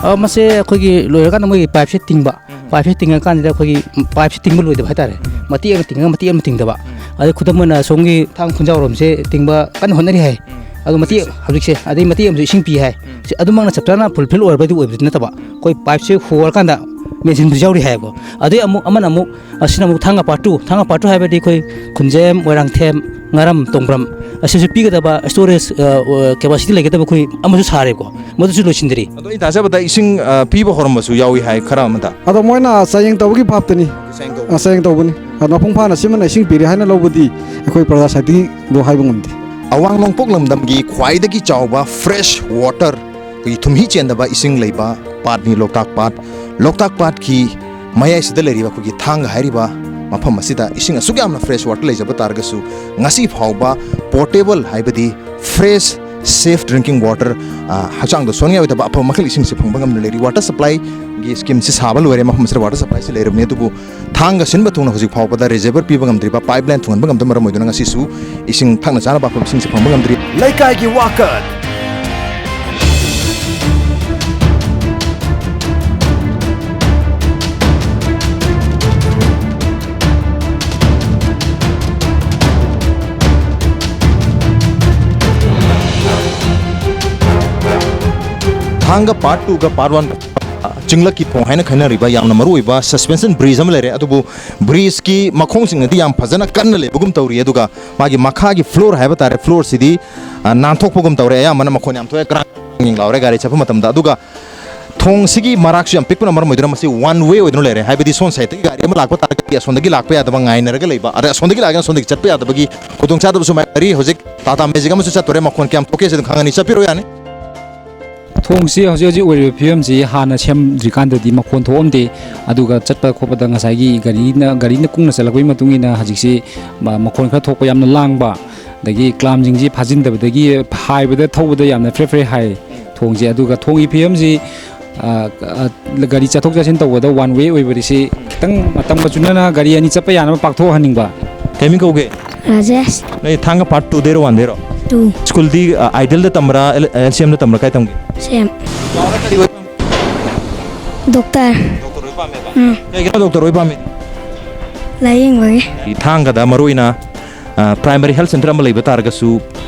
ꯑ, ꯃꯁꯦ ꯑꯩꯈꯣꯏꯒꯤ ꯂꯣꯏꯔꯀꯥꯟꯗ ꯃꯣꯏꯒꯤ ꯄꯥꯏꯞꯁꯦ ꯇꯤꯡꯕ, ꯎꯝ꯫ ꯄꯥꯏꯞꯁꯦ ꯇꯤꯡꯉꯀꯥꯟꯁꯤꯗ ꯑꯩꯈꯣꯏꯒꯤ ꯄꯥꯏꯞꯁꯦ ꯇꯤꯡꯕ ꯂꯣꯏꯗꯕ ꯍꯥꯏꯇꯥꯔꯦ꯫ ꯎꯝ꯫ ꯃꯇꯦꯛ ꯑꯃ ꯇꯤꯡꯉꯒ ꯃꯇꯦꯛ ꯑꯃ ꯇꯤꯡꯗꯕ꯫ ꯎꯝ꯫ ꯑꯗꯩ ꯈꯨꯗꯝ ꯑꯣꯏꯅ ꯁꯣꯝꯒꯤ ꯊꯥꯡ ꯈꯨꯟꯖꯥꯎꯔꯣꯝꯁꯦ ꯇꯤꯡꯕ ꯀꯟꯅ ꯍꯣꯠꯅꯔꯤ ꯍꯥꯏ꯫ ꯎꯝ꯫ ꯑꯗꯣ ꯃꯇꯦꯛ ꯍꯧꯖꯤꯛꯁꯦ, ꯑꯗꯩ ꯃꯇꯦꯛ ꯑꯃꯁꯨ ꯏꯁꯤꯡ ꯄꯤ ꯍꯥꯏ꯫ ꯁꯤ ꯑꯗꯨꯃꯛꯅ ꯆꯞ ꯆꯥꯅ ꯐꯨꯜꯐꯤꯜ ꯑꯣꯏꯔꯕꯗꯤ ꯑꯣꯏꯕꯗꯤ ꯅꯠꯇꯕ, ꯑꯩꯈꯣꯏ ꯄꯥꯏꯞꯁꯦ ꯍꯣꯔꯀꯥꯟꯗ ꯃꯦꯟꯁꯤꯟꯕꯁꯨ ꯌꯥꯎꯔꯤ ꯍꯥꯏꯌꯦꯕꯀꯣ꯫ ꯑꯗꯩ ꯑꯃꯨꯛ ꯑꯃꯅ ꯑꯃꯨꯛ, ꯑꯁꯤꯅ ꯑꯃꯨꯛ ꯊꯥꯡꯒ ꯄꯥꯔꯠ ꯇꯨ, ꯊꯥꯡꯒ ꯄꯥꯔꯠ ꯇꯨ ꯍꯥꯏꯕꯗꯤ ꯑꯩꯈꯣꯏ ꯈꯨꯟꯖꯦꯝ, ꯃꯣꯏꯔꯥꯡꯊꯦꯝ, ꯉꯥꯔꯝ, ꯇꯣꯡꯕ꯭ꯔꯝ, ꯑꯁꯤꯁꯨ ꯄꯤꯒꯗꯕ ꯏꯁꯇꯣꯔꯦꯖ, ꯑ, ꯑ, ꯀꯦꯄꯥꯁꯤꯇꯤ ꯂꯩꯒꯗꯕ ꯑꯩꯈꯣꯏ ꯑꯃꯁꯨ ꯁꯥꯔꯦꯕꯀꯣ, ꯃꯗꯨꯁꯨ ꯂꯣꯏꯁꯤꯟꯗ꯭ꯔꯤ꯫ ꯑꯗꯣ ꯑꯩ ꯇꯥꯖꯕꯗ ꯏꯁꯤꯡ, ꯑ, ꯄꯤꯕ ꯍꯧꯔꯝꯕꯁꯨ ꯌꯥꯎꯏ ꯍꯥꯏ ꯈꯔ ꯑꯃꯗ꯫ ꯑꯗꯣ ꯃꯣꯏꯅ ꯆꯥꯌꯦꯡ ꯇꯧꯕꯒꯤ ꯚꯥꯞꯇꯅꯤ꯫ ꯆꯥꯌꯦꯡ ꯇꯧꯕ꯫ ꯑ, ꯆꯥꯌꯦꯡ ꯇꯧꯕꯅꯤ꯫ ꯑꯗꯣ ꯃꯄꯨꯡ ꯐꯥꯅ ꯁꯤꯃꯅ ꯏꯁꯤꯡ ꯄꯤꯔꯦ ꯍꯥꯏꯅ ꯂꯧꯕꯗꯤ ꯑꯩꯈꯣꯏ ꯄ꯭ꯔꯖꯥ ꯁꯥꯏꯠꯇꯒꯤꯗꯣ ꯍꯥꯏꯕ ꯉꯝꯗꯦ꯫ ꯑꯋꯥꯡ ꯅꯣꯡꯄꯣꯛ ꯂꯝꯗꯝꯒꯤ ꯈ꯭ꯋꯥꯏꯗꯒꯤ ꯆꯥꯎꯕ ꯐ꯭ꯔꯦꯁ ꯋꯥꯇꯔ, ꯑꯩꯈꯣꯏꯒꯤ ꯊꯨꯝꯍꯤ ꯆꯦꯟꯗꯕ ꯏꯁꯤꯡ ꯂꯩꯕ ꯄꯥꯠꯅꯤ ꯂꯣꯛꯇꯥꯛ ꯄꯥꯠ꯫ ꯂꯣꯛꯇꯥꯛ ꯄꯥꯠꯀꯤ ꯃꯌꯥꯏꯁꯤꯗ ꯂꯩꯔꯤꯕ ꯑꯩꯈꯣꯏꯒꯤ ꯊꯥꯡꯒ ꯍꯥꯏꯔꯤꯕ ꯃꯐꯝ ꯑꯁꯤꯗ ꯏꯁꯤꯡ ꯑꯁꯨꯛ ꯌꯥꯝꯅ ꯐ꯭ꯔꯦꯁ ꯋꯥꯇꯔ ꯂꯩꯖꯕ ꯇꯥꯔꯒꯁꯨ, ꯉꯁꯤ ꯐꯥꯎꯕ ꯄꯣꯔꯇꯦꯕꯜ, ꯍꯥꯏꯕꯗꯤ ꯐ꯭ꯔꯦꯁ, ꯁꯦꯐ ꯗ꯭ꯔꯤꯡꯀꯤꯡ ꯋꯥꯇꯔ, ꯑ, ꯍꯛꯆꯥꯡꯗ ꯁꯣꯛꯅꯤꯡꯉꯥꯏ ꯑꯣꯏꯗꯕ ꯑꯐꯕ ꯃꯈꯜ ꯏꯁꯤꯡꯁꯦ ꯐꯪꯕ ꯉꯝꯗꯅ ꯂꯩꯔꯤ꯫ ꯋꯥꯇꯔ ꯁꯄ꯭ꯂꯥꯏꯒꯤ ꯁ꯭ꯀꯤꯝꯁꯤ ꯁꯥꯕ ꯂꯣꯏꯔꯦ, ꯃꯐꯝ ꯑꯁꯤꯗ ꯋꯥꯇꯔ ꯁꯄ꯭ꯂꯥꯏꯁꯤ ꯂꯩꯔꯕꯅꯤ, ꯑꯗꯨꯕꯨ ꯊꯥꯡꯒ ꯁꯤꯟꯕ ꯊꯨꯡꯅ ꯍꯧꯖꯤꯛ ꯐꯥꯎꯕꯗ ꯔꯤꯖꯔꯚꯔ ꯄꯤꯕ ꯉꯝꯗ꯭ꯔꯤꯕ, ꯄꯥꯏꯞ ꯂꯥꯏꯟ ꯊꯨꯡꯍꯟꯕ ꯉꯝꯗꯕ ꯃꯔꯝ ꯑꯣꯏꯗꯨꯅ ꯉꯁꯤꯁꯨ ꯏꯁꯤꯡ ꯊꯛꯅ ꯆꯥꯅꯕ ꯑꯐꯕ ꯏꯁꯤꯡꯁꯤ ꯐꯪꯕ ꯉꯝꯗ꯭ꯔꯤ꯫ ꯂꯩꯀꯥꯏꯒꯤ ꯋꯥꯀꯠ꯫ ꯊꯥꯡꯒ ꯄꯥꯔꯠ ꯇꯨꯒ ꯄꯥꯔꯠ ꯋꯥꯟ ꯆꯤꯡꯂꯛꯀꯤ ꯊꯣꯡ ꯍꯥꯏꯅ ꯈꯪꯅꯔꯤꯕ ꯌꯥꯝꯅ ꯃꯔꯨꯑꯣꯏꯕ ꯁꯁꯄꯦꯟꯁꯟ ꯕ꯭ꯔꯤꯖ ꯑꯃ ꯂꯩꯔꯦ, ꯑꯗꯨꯕꯨ ꯕ꯭ꯔꯤꯖꯀꯤ ꯃꯈꯣꯡꯁꯤꯡꯅꯗꯤ ꯌꯥꯝ ꯐꯖꯅ ꯀꯟꯅ ꯂꯩꯕꯒꯨꯝ ꯇꯧꯔꯤ, ꯑꯗꯨꯒ ꯃꯥꯒꯤ ꯃꯈꯥꯒꯤ ꯐ꯭ꯂꯣꯔ ꯍꯥꯏꯕ ꯇꯥꯔꯦ, ꯐ꯭ꯂꯣꯔꯁꯤꯗꯤ, ꯑ, ꯅꯥꯟꯊꯣꯛꯄꯒꯨꯝ ꯇꯧꯔꯦ꯫ ꯑꯌꯥꯝꯕꯅ ꯃꯈꯣꯟ ꯌꯥꯝ ꯊꯣꯛꯑꯦ, ꯀ꯭ꯔꯥꯡ ꯀ꯭ꯔꯥꯡ ꯂꯥꯎꯔꯦ ꯒꯥꯔꯤ ꯆꯠꯄ ꯃꯇꯝꯗ꯫ ꯑꯗꯨꯒ ꯊꯣꯡꯁꯤꯒꯤ ꯃꯔꯥꯛꯁꯨ ꯌꯥꯝ ꯄꯤꯛꯄꯅ ꯃꯔꯝ ꯑꯣꯏꯗꯨꯅ ꯃꯁꯤ ꯋꯥꯟ ꯋꯦ ꯑꯣꯏꯗꯨꯅ ꯂꯩꯔꯦ, ꯍꯥꯏꯕꯗꯤ ꯁꯣꯝ ꯁꯥꯏꯠꯇꯒꯤ ꯒꯥꯔꯤ ꯑꯃ ꯂꯥꯛꯄ ꯇꯥꯔꯒꯗꯤ ꯑꯁꯣꯝꯗꯒꯤ ꯂꯥꯛꯄ ꯌꯥꯗꯕ ꯉꯥꯏꯅꯔꯒ ꯂꯩꯕ, ꯑꯗꯩ ꯑꯁꯣꯝꯗꯒꯤ ꯂꯥꯛꯑꯒꯅ ꯑꯁꯣꯝꯗꯒꯤ ꯆꯠꯄ ꯌꯥꯗꯕꯒꯤ ꯈꯨꯗꯣꯡꯆꯥꯗꯕꯁꯨ ꯃꯥꯌꯣꯛꯅꯔꯤ꯫ ꯍꯧꯖꯤꯛ ꯇꯥꯇꯥ ꯃꯦꯖꯤꯛ ꯑꯃꯁꯨ ꯆꯠꯇꯣꯔꯦ, ꯃꯈꯣꯟ ꯀꯌꯥꯝ ꯊꯣꯛꯀꯦ ꯁꯤ ꯑꯗꯨꯝ ꯈꯪꯉꯅꯤ, ꯆꯠꯄꯤꯔꯣ ꯌꯥꯅꯤ꯫ ꯊꯣꯡꯁꯤ ꯍꯧꯖꯤꯛ ꯍꯧꯖꯤꯛ ꯑꯣꯏꯔꯤꯕ ꯐꯤꯕꯝꯁꯤ ꯍꯥꯟꯅ ꯁꯦꯝꯗ꯭ꯔꯤꯀꯥꯟꯗꯗꯤ ꯃꯈꯣꯟ ꯊꯣꯛꯑꯝꯗꯦ, ꯑꯗꯨꯒ ꯆꯠꯄ ꯈꯣꯠꯄꯗ ꯉꯁꯥꯏꯒꯤ ꯒꯥꯔꯤꯅ, ꯒꯥꯔꯤꯅ ꯀꯨꯡꯅ ꯆꯠꯂꯛꯄꯒꯤ ꯃꯇꯨꯡ ꯏꯟꯅ ꯍꯧꯖꯤꯛꯁꯤ ꯃ-, ꯃꯈꯣꯟ ꯈꯔ ꯊꯣꯛꯄ, ꯌꯥꯝꯅ ꯂꯥꯡꯕ, ꯑꯗꯒꯤ ꯀ꯭ꯂꯥꯝꯁꯤꯡꯁꯤ ꯐꯥꯖꯤꯟꯗꯕꯗꯒꯤ ꯍꯥꯏꯕꯗ ꯊꯧꯕꯗ ꯌꯥꯝꯅ ꯐ꯭ꯔꯦ ꯐ꯭ꯔꯦ ꯍꯥꯏ ꯊꯣꯡꯁꯦ꯫ ꯑꯗꯨꯒ ꯊꯣꯡꯒꯤ ꯐꯤꯕꯝꯁꯤ, ꯑ, ꯑ, ꯒꯥꯔꯤ ꯆꯠꯊꯣꯛ ꯆꯠꯁꯤꯟ ꯇꯧꯕꯗ ꯋꯥꯟ ꯋꯦ ꯑꯣꯏꯕꯁꯤ ꯈꯤꯇꯪ ꯃꯇꯝꯒ ꯆꯨꯅꯅ ꯒꯥꯔꯤ ꯑꯅꯤ ꯆꯠꯄ ꯌꯥꯅꯕ ꯄꯥꯛꯊꯣꯛꯍꯟꯅꯤꯡꯕ꯫ ꯀꯩ ꯃꯤꯡ ꯀꯧꯒꯦ? ꯔꯥꯖꯦꯁ꯫ ꯅꯣꯏ ꯊꯥꯡꯒ ꯄꯥꯔꯠ ꯇꯨꯗꯩꯔꯣ, ꯋꯥꯟꯗꯩꯔꯣ? ꯇꯨ꯫ ꯁ꯭ꯀꯨꯜꯗꯤ, ꯑ, ꯑꯥꯏꯗꯤꯌꯦꯜꯗ ꯇꯝꯕ꯭ꯔꯥ, ꯑꯦꯜ-, ꯑꯦꯜ ꯁꯤ ꯑꯦꯝꯗ ꯇꯝꯕ꯭ꯔꯥ, ꯀꯥꯏ ꯇꯝꯒꯦ? ꯁꯤ ꯑꯦꯝ꯫ ꯗꯣꯛꯇꯔ꯫ ꯗꯣꯛꯇꯔ ꯑꯣꯏꯕ ꯄꯥꯝꯃꯦꯕ? ꯎꯝ꯫ ꯀꯩꯒꯤꯅꯣ ꯗꯣꯛꯇꯔ ꯑꯣꯏꯕ ꯄꯥꯝꯃꯤ? ꯂꯥꯏꯌꯦꯡꯕꯒꯤ꯫ ꯊꯥꯡꯒꯗ ꯃꯔꯨ ꯑꯣꯏꯅ ꯄ꯭ꯔꯥꯏꯃꯔꯤ ꯍꯦꯜꯊ ꯁꯦꯟꯇꯔ ꯑꯃ ꯂꯩꯕ ꯇꯥꯔꯒꯁꯨ,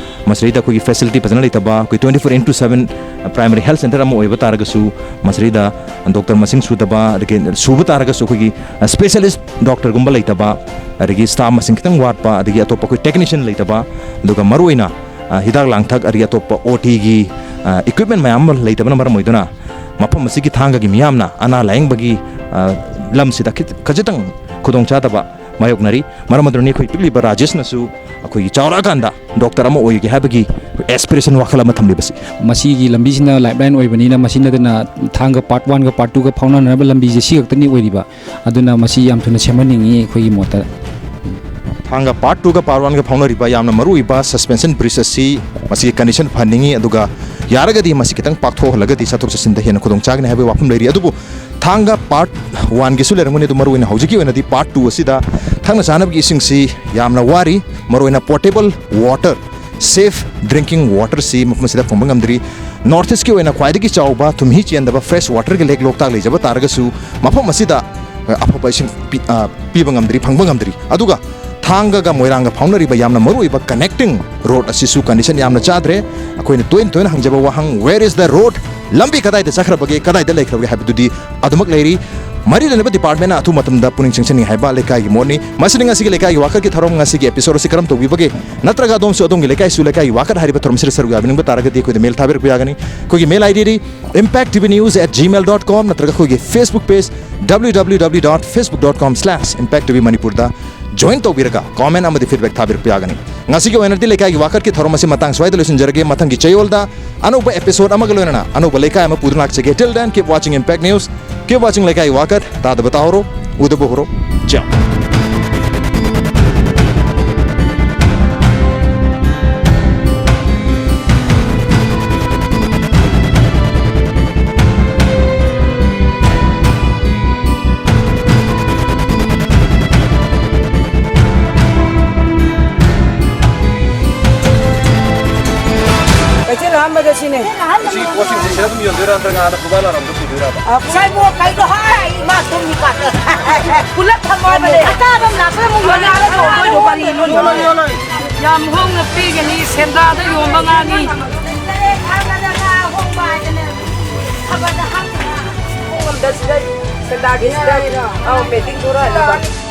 ꯃꯁꯤꯗꯩꯗ ꯑꯩꯈꯣꯏꯒꯤ ꯐꯦꯁꯤꯂꯤꯇꯤ ꯐꯖꯅ ꯂꯩꯇꯕ, ꯑꯩꯈꯣꯏ twenty four into seven primary health centre ꯑꯃ ꯑꯣꯏꯕ ꯇꯥꯔꯒꯁꯨ, ꯃꯁꯤꯗꯩꯗ ꯗꯣꯛꯇꯔ ꯃꯁꯤꯡ ꯁꯨꯗꯕ, ꯑꯗꯒꯤ ꯁꯨꯕ ꯇꯥꯔꯒꯁꯨ ꯑꯩꯈꯣꯏꯒꯤ ꯁ꯭ꯄꯦꯁꯤꯌꯦꯂꯤꯁ ꯗꯣꯛꯇꯔꯒꯨꯝꯕ ꯂꯩꯇꯕ, ꯑꯗꯒꯤ ꯁ꯭ꯇꯥꯐ ꯃꯁꯤꯡ ꯈꯤꯇꯪ ꯋꯥꯠꯄ, ꯑꯗꯒꯤ ꯑꯇꯣꯞꯄ ꯑꯩꯈꯣꯏ ꯇꯦꯛꯅꯤꯁꯤꯌꯟ ꯂꯩꯇꯕ, ꯑꯗꯨꯒ ꯃꯔꯨꯑꯣꯏꯅ, ꯑ, ꯍꯤꯗꯥꯛ ꯂꯥꯡꯊꯛ, ꯑꯗꯒꯤ ꯑꯇꯣꯞꯄ ꯑꯣ ꯇꯤꯒꯤ ꯏꯀ꯭ꯋꯤꯞꯃꯦꯟ ꯃꯌꯥꯝ ꯑꯃ ꯂꯩꯇꯕꯅ ꯃꯔꯝ ꯑꯣꯏꯗꯨꯅ, ꯃꯐꯝ ꯑꯁꯤꯒꯤ ꯊꯥꯡꯒꯒꯤ ꯃꯤꯌꯥꯝꯅ ꯑꯅꯥ ꯂꯥꯌꯦꯡꯕꯒꯤ, ꯑ, ꯂꯝꯁꯤꯗ ꯈꯤꯠ-, ꯈꯖꯤꯛꯇꯪ ꯈꯨꯗꯣꯡꯆꯥꯗꯕ ꯃꯥꯌꯣꯛꯅꯔꯤ꯫ ꯃꯔꯝ ꯑꯗꯨꯅ ꯑꯩꯈꯣꯏ ꯄꯤꯛꯂꯤꯕ ꯔꯥꯖꯦꯁꯅꯁꯨ ꯑꯩꯈꯣꯏꯒꯤ ꯆꯥꯎꯔꯛꯑꯀꯥꯟꯗ ꯗꯣꯛꯇꯔ ꯑꯃ ꯑꯣꯏꯒꯦ ꯍꯥꯏꯕꯒꯤ ꯑꯦꯁꯄꯤꯔꯦꯁꯟ, ꯋꯥꯈꯜ ꯑꯃ ꯊꯝꯂꯤꯕꯁꯤ꯫ ꯃꯁꯤꯒꯤ ꯂꯝꯕꯤꯁꯤꯅ ꯂꯥꯏꯐꯂꯥꯏꯟ ꯑꯣꯏꯕꯅꯤꯅ, ꯃꯁꯤ ꯅꯠꯇꯅ ꯊꯥꯡꯒ ꯄꯥꯔꯠ ꯋꯥꯟꯒ ꯄꯥꯔꯠ ꯇꯨꯒ ꯐꯥꯎꯅꯅꯕ ꯂꯝꯕꯤꯁꯦ ꯁꯤ ꯈꯛꯇꯅꯤ ꯑꯣꯏꯔꯤꯕ꯫ ꯑꯗꯨꯅ ꯃꯁꯤ ꯌꯥꯝ ꯊꯨꯅ ꯁꯦꯝꯍꯟꯅꯤꯡꯉꯤ ꯑꯩꯈꯣꯏꯒꯤ ꯃꯣꯠꯇ꯫ ꯊꯥꯡꯒ ꯄꯥꯔꯠ ꯇꯨꯒ ꯄꯥꯔꯠ ꯋꯥꯟꯒ ꯐꯥꯎꯅꯔꯤꯕ ꯌꯥꯝꯅ ꯃꯔꯨꯑꯣꯏꯕ ꯁꯁꯄꯦꯟꯁꯟ ꯕ꯭ꯔꯤꯖ ꯑꯁꯤ, ꯃꯁꯤꯒꯤ ꯀꯟꯗꯤꯁꯟ ꯐꯍꯟꯅꯤꯡꯉꯤ, ꯑꯗꯨꯒ ꯌꯥꯔꯒꯗꯤ ꯃꯁꯤ ꯈꯤꯇꯪ ꯄꯥꯛꯊꯣꯛꯍꯜꯂꯒꯗꯤ ꯆꯠꯊꯣꯛ ꯆꯠꯁꯤꯟꯗ ꯍꯦꯟꯅ ꯈꯨꯗꯣꯡ ꯆꯥꯒꯅꯤ ꯍꯥꯏꯕꯒꯤ ꯋꯥꯐꯝ ꯂꯩꯔꯤ꯫ ꯑꯗꯨꯕꯨ ꯊꯥꯡꯒ ꯄꯥꯔꯠ ꯋꯥꯟꯒꯤꯁꯨ ꯂꯩꯔꯝꯒꯅꯤ, ꯑꯗꯨ ꯃꯔꯨꯑꯣꯏꯅ ꯍꯧꯖꯤꯛꯀꯤ ꯑꯣꯏꯅꯗꯤ ꯄꯥꯔꯠ ꯇꯨ ꯑꯁꯤꯗ ꯊꯛꯅ ꯆꯥꯅꯕꯒꯤ ꯏꯁꯤꯡꯁꯤ ꯌꯥꯝꯅ ꯋꯥꯔꯤ, ꯃꯔꯨꯑꯣꯏꯅ ꯄꯣꯔꯇꯦꯕꯜ ꯋꯥꯇꯔ, ꯁꯦꯐ ꯗ꯭ꯔꯤꯡꯀꯤꯡ ꯋꯥꯇꯔꯁꯤ ꯃꯐꯝ ꯑꯁꯤꯗ ꯐꯪꯕ ꯉꯝꯗ꯭ꯔꯤ꯫ ꯅꯣꯔꯠ ꯏꯁꯀꯤ ꯑꯣꯏꯅ ꯈ꯭ꯋꯥꯏꯗꯒꯤ ꯆꯥꯎꯕ ꯊꯨꯝꯍꯤ ꯆꯦꯟꯗꯕ ꯐ꯭ꯔꯦꯁ ꯋꯥꯇꯔꯒꯤ ꯂꯦꯛ ꯂꯣꯛꯇꯥꯛ ꯂꯩꯖꯕ ꯇꯥꯔꯒꯁꯨ, ꯃꯐꯝ ꯑꯁꯤꯗ, ꯑ, ꯑꯐꯕ ꯏꯁꯤꯡ ꯄꯤ-, ꯑ, ꯄꯤꯕ ꯉꯝꯗ꯭ꯔꯤ, ꯐꯪꯕ ꯉꯝꯗ꯭ꯔꯤ꯫ ꯑꯗꯨꯒ ꯊꯥꯡꯒꯒ ꯃꯣꯏꯔꯥꯡꯒ ꯐꯥꯎꯅꯔꯤꯕ ꯌꯥꯝꯅ ꯃꯔꯨꯑꯣꯏꯕ ꯀꯅꯦꯛꯇꯤꯡ ꯔꯣꯗ ꯑꯁꯤꯁꯨ ꯀꯟꯗꯤꯁꯟ ꯌꯥꯝꯅ ꯆꯥꯗ꯭ꯔꯦ꯫ ꯑꯩꯈꯣꯏꯅ ꯇꯣꯏꯅ ꯇꯣꯏꯅ ꯍꯪꯖꯕ ꯋꯥꯍꯪ, "Where is the road?" ꯂꯝꯕꯤ ꯀꯗꯥꯏꯗ ꯆꯠꯈ꯭ꯔꯕꯒꯦ, ꯀꯗꯥꯏꯗ ꯂꯩꯈ꯭ꯔꯕꯒꯦ ꯍꯥꯏꯕꯗꯨꯗꯤ ꯑꯗꯨꯃꯛ ꯂꯩꯔꯤ꯫ ꯃꯔꯤ ꯂꯩꯅꯕ ꯗꯤꯄꯥꯔꯠꯃꯦꯟꯅ ꯑꯊꯨꯕ ꯃꯇꯝꯗ ꯄꯨꯛꯅꯤꯡ ꯆꯪꯁꯤꯟꯅꯤ ꯍꯥꯏꯕ ꯂꯩꯀꯥꯏꯒꯤ ꯃꯣꯠꯅꯤ꯫ ꯃꯁꯤꯅꯤ ꯉꯁꯤꯒꯤ ꯂꯩꯀꯥꯏꯒꯤ ꯋꯥꯀꯠꯀꯤ ꯊꯧꯔꯝ꯫ ꯉꯁꯤꯒꯤ ꯑꯦꯄꯤꯁꯣꯗ ꯑꯁꯤ ꯀꯔꯝ ꯇꯧꯕꯤꯕꯒꯦ? ꯅꯠꯇ꯭ꯔꯒ ꯑꯗꯣꯝꯁꯨ ꯑꯗꯣꯝꯒꯤ ꯂꯩꯀꯥꯏꯁꯨ ꯂꯩꯀꯥꯏꯒꯤ ꯋꯥꯀꯠ ꯍꯥꯏꯔꯤꯕ ꯊꯧꯔꯝꯁꯤꯗ ꯁꯔꯨꯛ ꯌꯥꯕꯤꯅꯤꯡꯕ ꯇꯥꯔꯒꯗꯤ ꯑꯩꯈꯣꯏꯗ ꯃꯦꯜ ꯊꯥꯕꯤꯔꯛꯄ ꯌꯥꯒꯅꯤ꯫ ꯑꯩꯈꯣꯏꯒꯤ ꯃꯦꯜ ID D impact T V news at gmail dot com ꯅꯠꯇ꯭ꯔꯒ ꯑꯩꯈꯣꯏꯒꯤ Facebook page W W W dot facebook dot com slash impact T V Manipur ꯗ join ꯇꯧꯕꯤꯔꯒ comment ꯑꯃꯗꯤ feedback ꯊꯥꯕꯤꯔꯛꯄ ꯌꯥꯒꯅꯤ꯫ ꯉꯁꯤꯒꯤ ꯑꯣꯏꯅꯗꯤ ꯂꯩꯀꯥꯏꯒꯤ ꯋꯥꯀꯠꯀꯤ ꯊꯧꯔꯝ ꯑꯁꯤ ꯃꯇꯥꯡ ꯁ꯭ꯋꯥꯏꯗ ꯂꯣꯏꯁꯤꯟꯖꯔꯒꯦ꯫ ꯃꯊꯪꯒꯤ ꯆꯌꯣꯜꯗ ꯑꯅꯧꯕ ꯑꯦꯄꯤꯁꯣꯗ ꯑꯃꯒ ꯂꯣꯏꯅꯅ ꯑꯅꯧꯕ ꯂꯩꯀꯥꯏ ꯑꯃ ꯄꯨꯗꯨꯅ ꯂꯥꯛꯆꯒꯦ꯫ Till then, keep watching Impact News, keep watching ꯂꯩꯀꯥꯏꯒꯤ ꯋꯥꯀꯠ꯫ ꯇꯥꯗꯕ ꯇꯥꯍꯧꯔꯣ, ꯎꯗꯕ ꯎꯍꯧꯔꯣ꯫ ꯆꯥꯎ꯫ ꯀꯩꯊꯦꯜ ꯑꯃꯗ ꯁꯤꯅꯦ꯫ ꯁꯤ ꯄꯣꯠꯁꯤꯡꯁꯦ ꯁꯤꯗ ꯑꯗꯨꯝ ꯌꯣꯟꯗꯣꯏꯔꯥ, ꯅꯠꯇ꯭ꯔꯒ ꯑꯥꯗ ꯈꯨꯕꯥ ꯂꯥꯔꯣꯝꯗ ꯄꯨꯗꯣꯏꯔꯕ? ꯁꯥꯏꯕꯣꯛ ꯀꯩꯗꯣ ꯍꯥꯏ, ꯏꯃꯥ ꯇꯨꯝꯃꯤ ꯀꯥꯟꯗ꯫ ꯄꯨꯂꯞ ꯊꯝꯃꯣ ꯍꯥꯏꯕꯅꯦ꯫ ꯑꯇꯥꯕ ꯑꯃ ꯂꯥꯛꯄꯗ ꯑꯃꯨꯛ ꯌꯣꯟꯅꯔ ꯇꯧꯗꯣꯏꯅꯣ, ꯄꯅꯤ ꯂꯣꯟ ꯌꯣꯜꯂꯣ, ꯌꯣꯜꯂꯣ꯫ ꯌꯥꯝ ꯍꯣꯡꯅ ꯄꯤꯒꯅꯤ, ꯁꯦꯟꯗ꯭ꯔꯥꯗ ꯌꯣꯟꯕ ꯉꯥꯅꯤ꯫ ꯈꯣꯡ ꯑꯝꯗ ꯁꯤꯗ, ꯁꯦꯟꯗ꯭ꯔꯥꯒꯤ ꯁꯤꯗ, ꯑꯧ, ꯄꯦꯟꯇꯤꯡ ꯊꯣꯔꯛꯑꯅꯤꯕ꯫